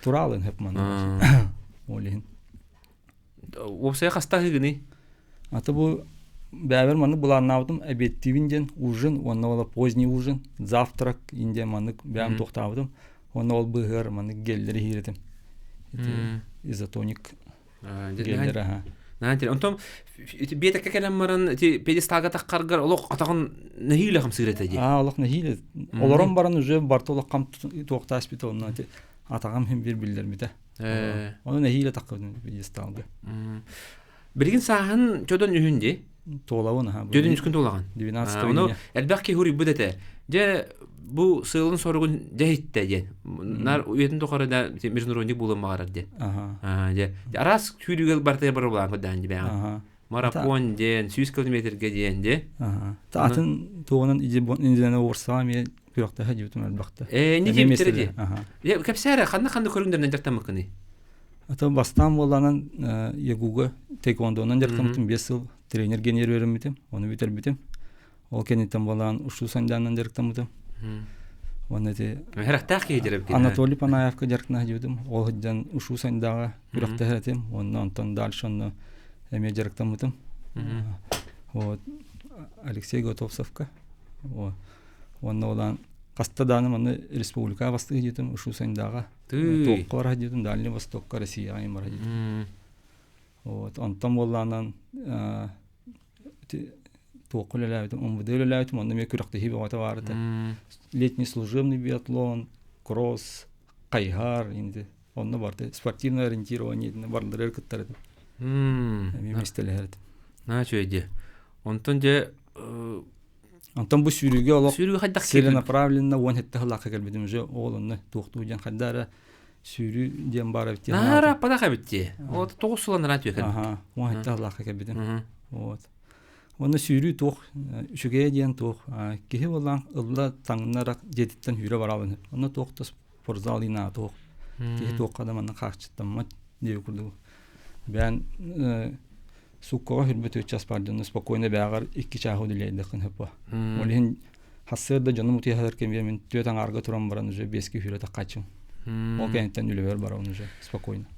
Speaker 4: Тураалын хэп манна. Ол иһин.
Speaker 1: Уопсайа хаста аһыгыный?
Speaker 4: Ата бу бэйэбэр маннык былааннаабытым обедтиибин диэн ужин уонна ол поздний ужин завтрак индия маннык бэйэм туохтаабытым уонна ол быыһыгар маннык геллэри иһиир этим изотоник геллэр аха
Speaker 1: Наан онтон биэтэккэ кэлэн баран ити пьедесталга таххаргар олох атаҕын нэһиилэ хамсыыр этэ дии.
Speaker 4: Аа олох нэһиилэ. Олорон баран уже барта олох хам туохтааспыта онно ити атаҕым иһин биир биллэрбитэ. Ону нэһиилэ таххыбын пьедесталга.
Speaker 1: Билигин сааһын чодон үһүн дии.
Speaker 4: Туолабын аха.
Speaker 1: Дьөдүн үскүн туолаҕын.
Speaker 4: 12
Speaker 1: Ону элбэх киһи уруйбут этэ. Дьэ бу сыалын соругун дьэ иһиттэ диэн. Нар үйэтин тухары да международник буолуон баҕарар диэн.
Speaker 4: Аха.
Speaker 1: Дьэ араас сүүрүүгэ бартыгар бар булаан көрдөөн дьибэҕин. Марафон диэн, 100 километрге диэн дьэ.
Speaker 4: Аха. Атын туоҕунан индиана уурсаҕа эмиэ күрэхтэһэ дьибитим элбэхтэ.
Speaker 1: Ээ, не диэбиттэрэ дии. Дьэ, кэпсээрэ, ханна-ханна көрүҥнэринэн дьарыктаммыккыный?
Speaker 4: Ата бастаан буоллаанан ЯГУга таэквондонан дьарыктаммытым 5 сыл тренер генер үөрэммитим, ону бүтэрбитим. Ол кэнниттэн буолаан ушу сандьаанан дьарыктаммытым. Уонна ити
Speaker 1: Хэрэхтээх киһи дьарык
Speaker 4: Анатолий Панаевка дьарыктана сылдьыбытым. Ол сылдьан ушу сандааҕа күрэхтэһэр этим. Уонна онтон дальше онно эмиэ дьарыктаммытым. Вот Алексей Готовцевка. Уонна олаан хаста дааны манна республика бастыгы диэтим ушу сандааҕа Туохха барар диэтим Дальний Востокка Россияҕа барар диэтим. Вот онтон буоллаанан Туохха үлэлээбитим, МВД үлэлээбитим, онно эмиэ күрэхтэһии бөҕөтө баар этэ. Летний служебный биатлон, кросс, хайыһар, инди. Онно барда спортивное ориентирование барыларыгар кыттар этим. Эмиэ миэстэлэһэр этим.
Speaker 1: Наһаа үчүгэй дии. Онтон дьэ
Speaker 4: Онтон бу сүүрүүгэ олох
Speaker 1: сүүрүүгэ хайдах
Speaker 4: целенаправленно 17 сыллаахха кэлбитим уже ол онно туохтуу диэн хайда эрэ сүүрүү диэн баар эбит
Speaker 1: Наара падах эбит дии. Вот 9 сылан нараат үөкэн.
Speaker 4: Аха, 17 сыллаахха кэлбитим. Вот. Уонна сүүрүү туох үчүгэйэ диэн туох киһи буоллаан ылла таҥнара дьиэтиттэн сүүрэ барабын. Онно туох да спортзал инаата туох. Киһи туохха да манна хааччыттаммат диэби курдук. Бэйэн суккаҕа хүрбүт үччас бардыны спокойно бээҕэр икки чааһы үлэлээдэххин хөппө. Ол иһин хассыар да дьонум утуйаһар кэмигэр мин түөрт аҥаарга туран баран уже биэски хүрэ таххаччым. Ол кэнниттэн үлэбэр барабын уже спокойно.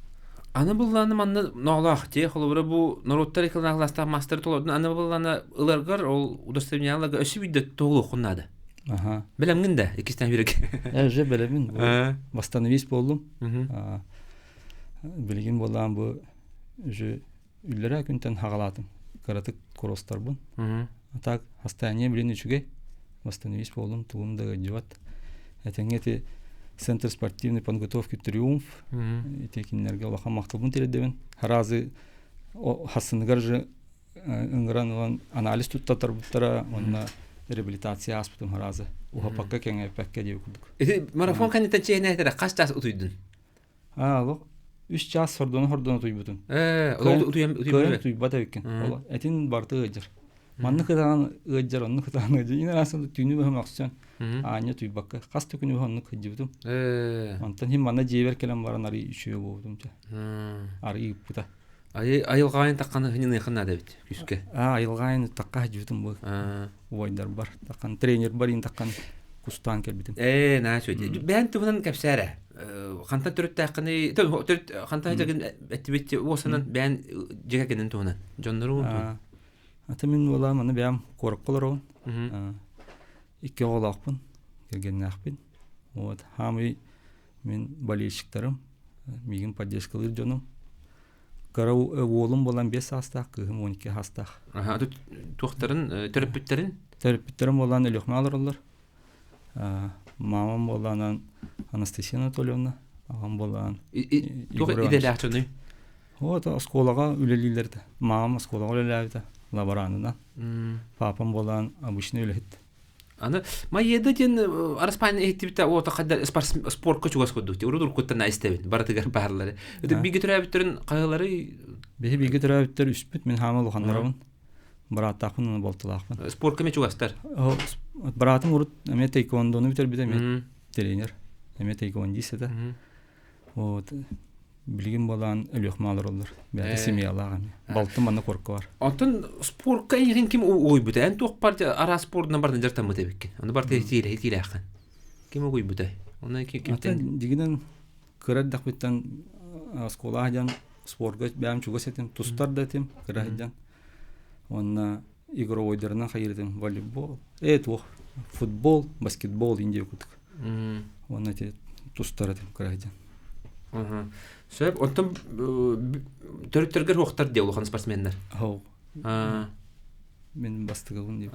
Speaker 1: Аны буллааны манна ноолоох те холобура бу норуоттар экономикалаастаах мастер толордун аны буллааны ыларгар ол удостоверенияларга өссө биирдэ туһулуоххун наада.
Speaker 4: Аха.
Speaker 1: Бэлэмҥин да иккистэн хүрэг.
Speaker 4: Э, уже бэлэмин. Восстановись боллум. Билигин буоллаан бу уже үллэрээ күнтэн хаҕалаатым. Кыратык куростарбын. А так состояние билин үчүгэй. Восстановись буоллум, тугум да ыалдьыбат. Этэҥҥэ ити Центр спортивной подготовки «Триумф» ити кинилэргэ улахан махталбын тириэрдэбин. Харазы хассыныгар же ыҥыран ылан анализ туттарбыттара уонна реабилитация ааспытым харазы. Уһаппакка кэҥээппэккэ диэбит курдук.
Speaker 1: Ити марафон кэнниттэн чиэһинээтэрэ хас чаас утуйдун?
Speaker 4: Аа, олох үс чаас сордоно-сордоно утуйбутум.
Speaker 1: Ээ, ол утуйан
Speaker 4: Кыайан утуйбат эбиккин. Ол этин барыта ыалдьар. Маннык ытаан ыалдьар, оннук ытаан ыалдьар. Ин арасын түүнү быһа мөхсөн аанньа утуйбакка хас да күнү быһа оннук сылдьыбытым. Онтон иһин манна дьиэбэр кэлэн баран арый үчүгэй буолбутум дьэ. Арый ыыппыта.
Speaker 1: Айылҕаайын тахханы хыньыныахын наада эбит күскэ.
Speaker 4: Аа, айылҕаайын тахха сылдьыбытым бу. Убайдарбар таххан тренербар ин таххан кустаан кэлбитим.
Speaker 1: Ээ, наа үчүгэй. Бэйэн туһунан кэпсээрэ. Хантан төрүттээххиний? Төрүт хантан дьэгин эттибит уосанан бэйэн дьиэ кэргэнин туһунан дьоннору туһунан.
Speaker 4: Ата мин буолаам аны бэйэм куоракка олоробун. Икки оҕолоохпун, кэргэннээхпин. Вот, хаамый мин болельщиктарым, миигин поддержкалыыр дьонум. Кыра уолум буолан 5 саастаах, кыыһым 12 саастаах.
Speaker 1: Аха, туохтарын, төрөппүттэрин?
Speaker 4: Төрөппүттэрим буолан Өлүөхүмэ олороллор. Мамам буоллаанан Анастасия Анатольевна, аҕам буоллаан
Speaker 1: Туох идэлээх дьонуй?
Speaker 4: Вот оскуолаҕа үлэлииллэр этэ. Мамам оскуолаҕа үлэлээбитэ лаборанынан. Папам буоллаан обычный үлэһит.
Speaker 1: Аны Майеда диэн араспаан иһиттибитэ уота хайда спортка чугас курдук ти урут уруккуттан истэбин барытыгар баарлары. Өтө биги төрөөбүттэрин хаһылары
Speaker 4: Биһи биги төрөөбүттэр үспүт мин хаама улаханнарабын. Бырааттаахпын уонна балтылаахпын.
Speaker 1: Спортка эмиэ чугастар.
Speaker 4: Быраатым урут эмиэ тейквондону бүтэрбитэ эмиэ тренер. Эмиэ тейквондист этэ. Вот билигин буолаан Өлүөхүмэ олороллор. Бэйэтэ семьялаах эмиэ. Балтым манна куорка бар.
Speaker 1: Оттон спортка эйигин ким угуйбута? Эн туох партия араас спордунан барытын дьарыктаммыт эбиккин. Ону барыта итиилээххин. Ким угуйбутай? Онон кимтэн?
Speaker 4: Дигинэн кыра эрдэхпиттэн оскуолаҕа сылдьан спорка бэйэм чугас этим, тустар да этим кыра сылдьан. Уонна игровойдарынан хайыр этим волейбол, туох футбол, баскетбол индия курдук. Уонна ити тустар этим кыра сылдьан.
Speaker 1: Сөп, оттон төрүттэргэр хуохтар диэ улахан спортсменнар.
Speaker 4: Хоу. Мин бастыгыбын дип.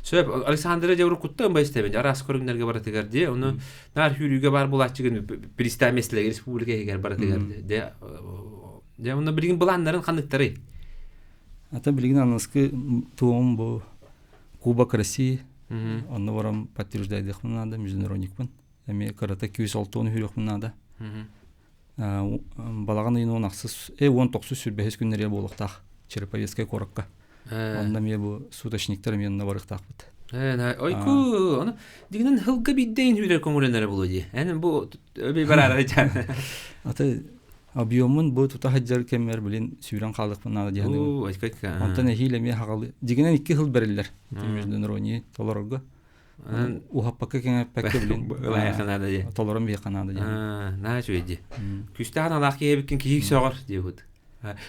Speaker 1: Сөп, Александра дьэ уруккуттан ымба истэбин, араас көрүҥнэргэ барытыгар дии, ону наар сүүрүүгэ баар булааччыгын пристаа миэстэлэргэ республика иһигэр барытыгар дьэ дьэ онно билигин былааннарын ханныктарый?
Speaker 4: Ата билигин аныскы туом бу Кубок России, онно баран подтверждайдыахпын наада, международникпын. Эмиэ кырата күүс алтуон үһүрүөхпүн наада. Балаҕан ыйын уон ахсыс, 19 сүрбэһис күннэригэр буолуохтаах Череповецкай куоракка. Онно эмиэ бу суточниктар эмиэ онно барыахтаахпыт.
Speaker 1: Ойку, ону дигинэн хылга биирдэйин хүрэр көҥүлэнэрэ буолуо дии. Эн бу өбүй бараары дьан.
Speaker 4: Аты объемун бу тута сылдьар кэммэр билин сүүрэн хаалыахпын наада диэн. Онтон эһиил эмиэ хаҕалы. Дигинэн икки хыл бэриллэр. Международный толорорго. Уһаппакка кэҥэппэккэ билин
Speaker 1: ылайаха наада дии.
Speaker 4: Толорон биһиэхэ наада дии.
Speaker 1: Наһаа үчүгэй дии. Күүстээх аналаах киһи эбиккин киһи сөҕөр диэбит.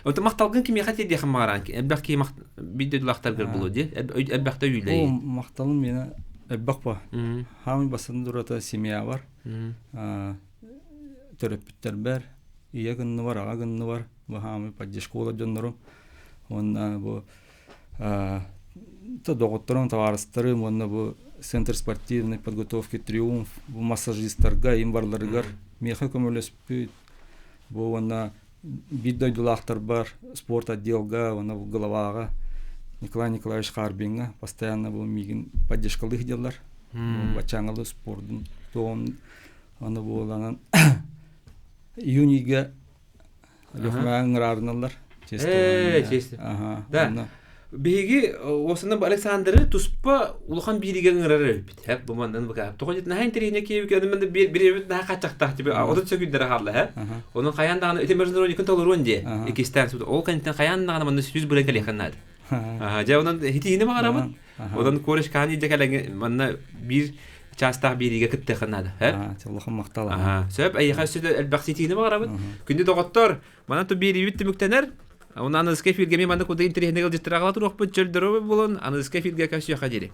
Speaker 1: Оттон махталгын кимиэхэ тиэрдиэхин баҕараан элбэх киһи биир дойдулаахтаргар булуо дии. Элбэхтэ үүлэй.
Speaker 4: О, махталым миэнэ элбэх ба. Хаамый бастан турата семья бар. Төрөппүттэрбэр, ийэ гынныбар, аҕа гынныбар, бу хаамый поддержка буолар дьоннорум. Уонна бу. Доҕотторум, табаарыстарым уонна бу Центр спортивной подготовки «Триумф» бу массажистарга им барларыгар миэхэ көмөлөспүт. Бу уонна биир дойдулаахтарбар спорт отделга уонна бу главаҕа Николай Николаевич Харбиҥҥа постоянно бу миигин поддержкалыы сылдьаллар. Баччааҥҥылы спордун туоҕун аны буоланан июньга Лехмаҕа ыҥыраарыналлар.
Speaker 1: Ээ, честно. Да. Биһиги уосана Александры туспа улахан бииригэ ыҥырар эбиппит. Хэп бу маннан быка. Тоҕо дьит наһаа интэриэһинэй киэбик аны манна бириэмит наһаа хаччахтаах тебе. Отут сөкүндэрэ хаалла һэ. Онон хайаан даҕаны ити международникын толоруон дии. Иккистээн сут. Ол кэнниттэн хайаан даҕаны манна сүз быран кэлиэххин наада. Дьэ онон хитиини баҕарабыт. Онон кореш каани дьэ кэлэҥ манна биир чаастаах биэриигэ кыттыахха наада.
Speaker 4: Улахан махтал.
Speaker 1: Сөп, эйиэхэ өссө да элбэх ситиини баҕарабыт. Күндү доҕоттор, манан ту биэриибит түмүктэнэр. Онон аныгыскы эфиргэ эмиэ маннык курдук интэриэһинэй ыалдьыттар аҕала туруохпут. Чөл доруобай буолун, аныгыскы эфиргэ көрсүөххэ диэри.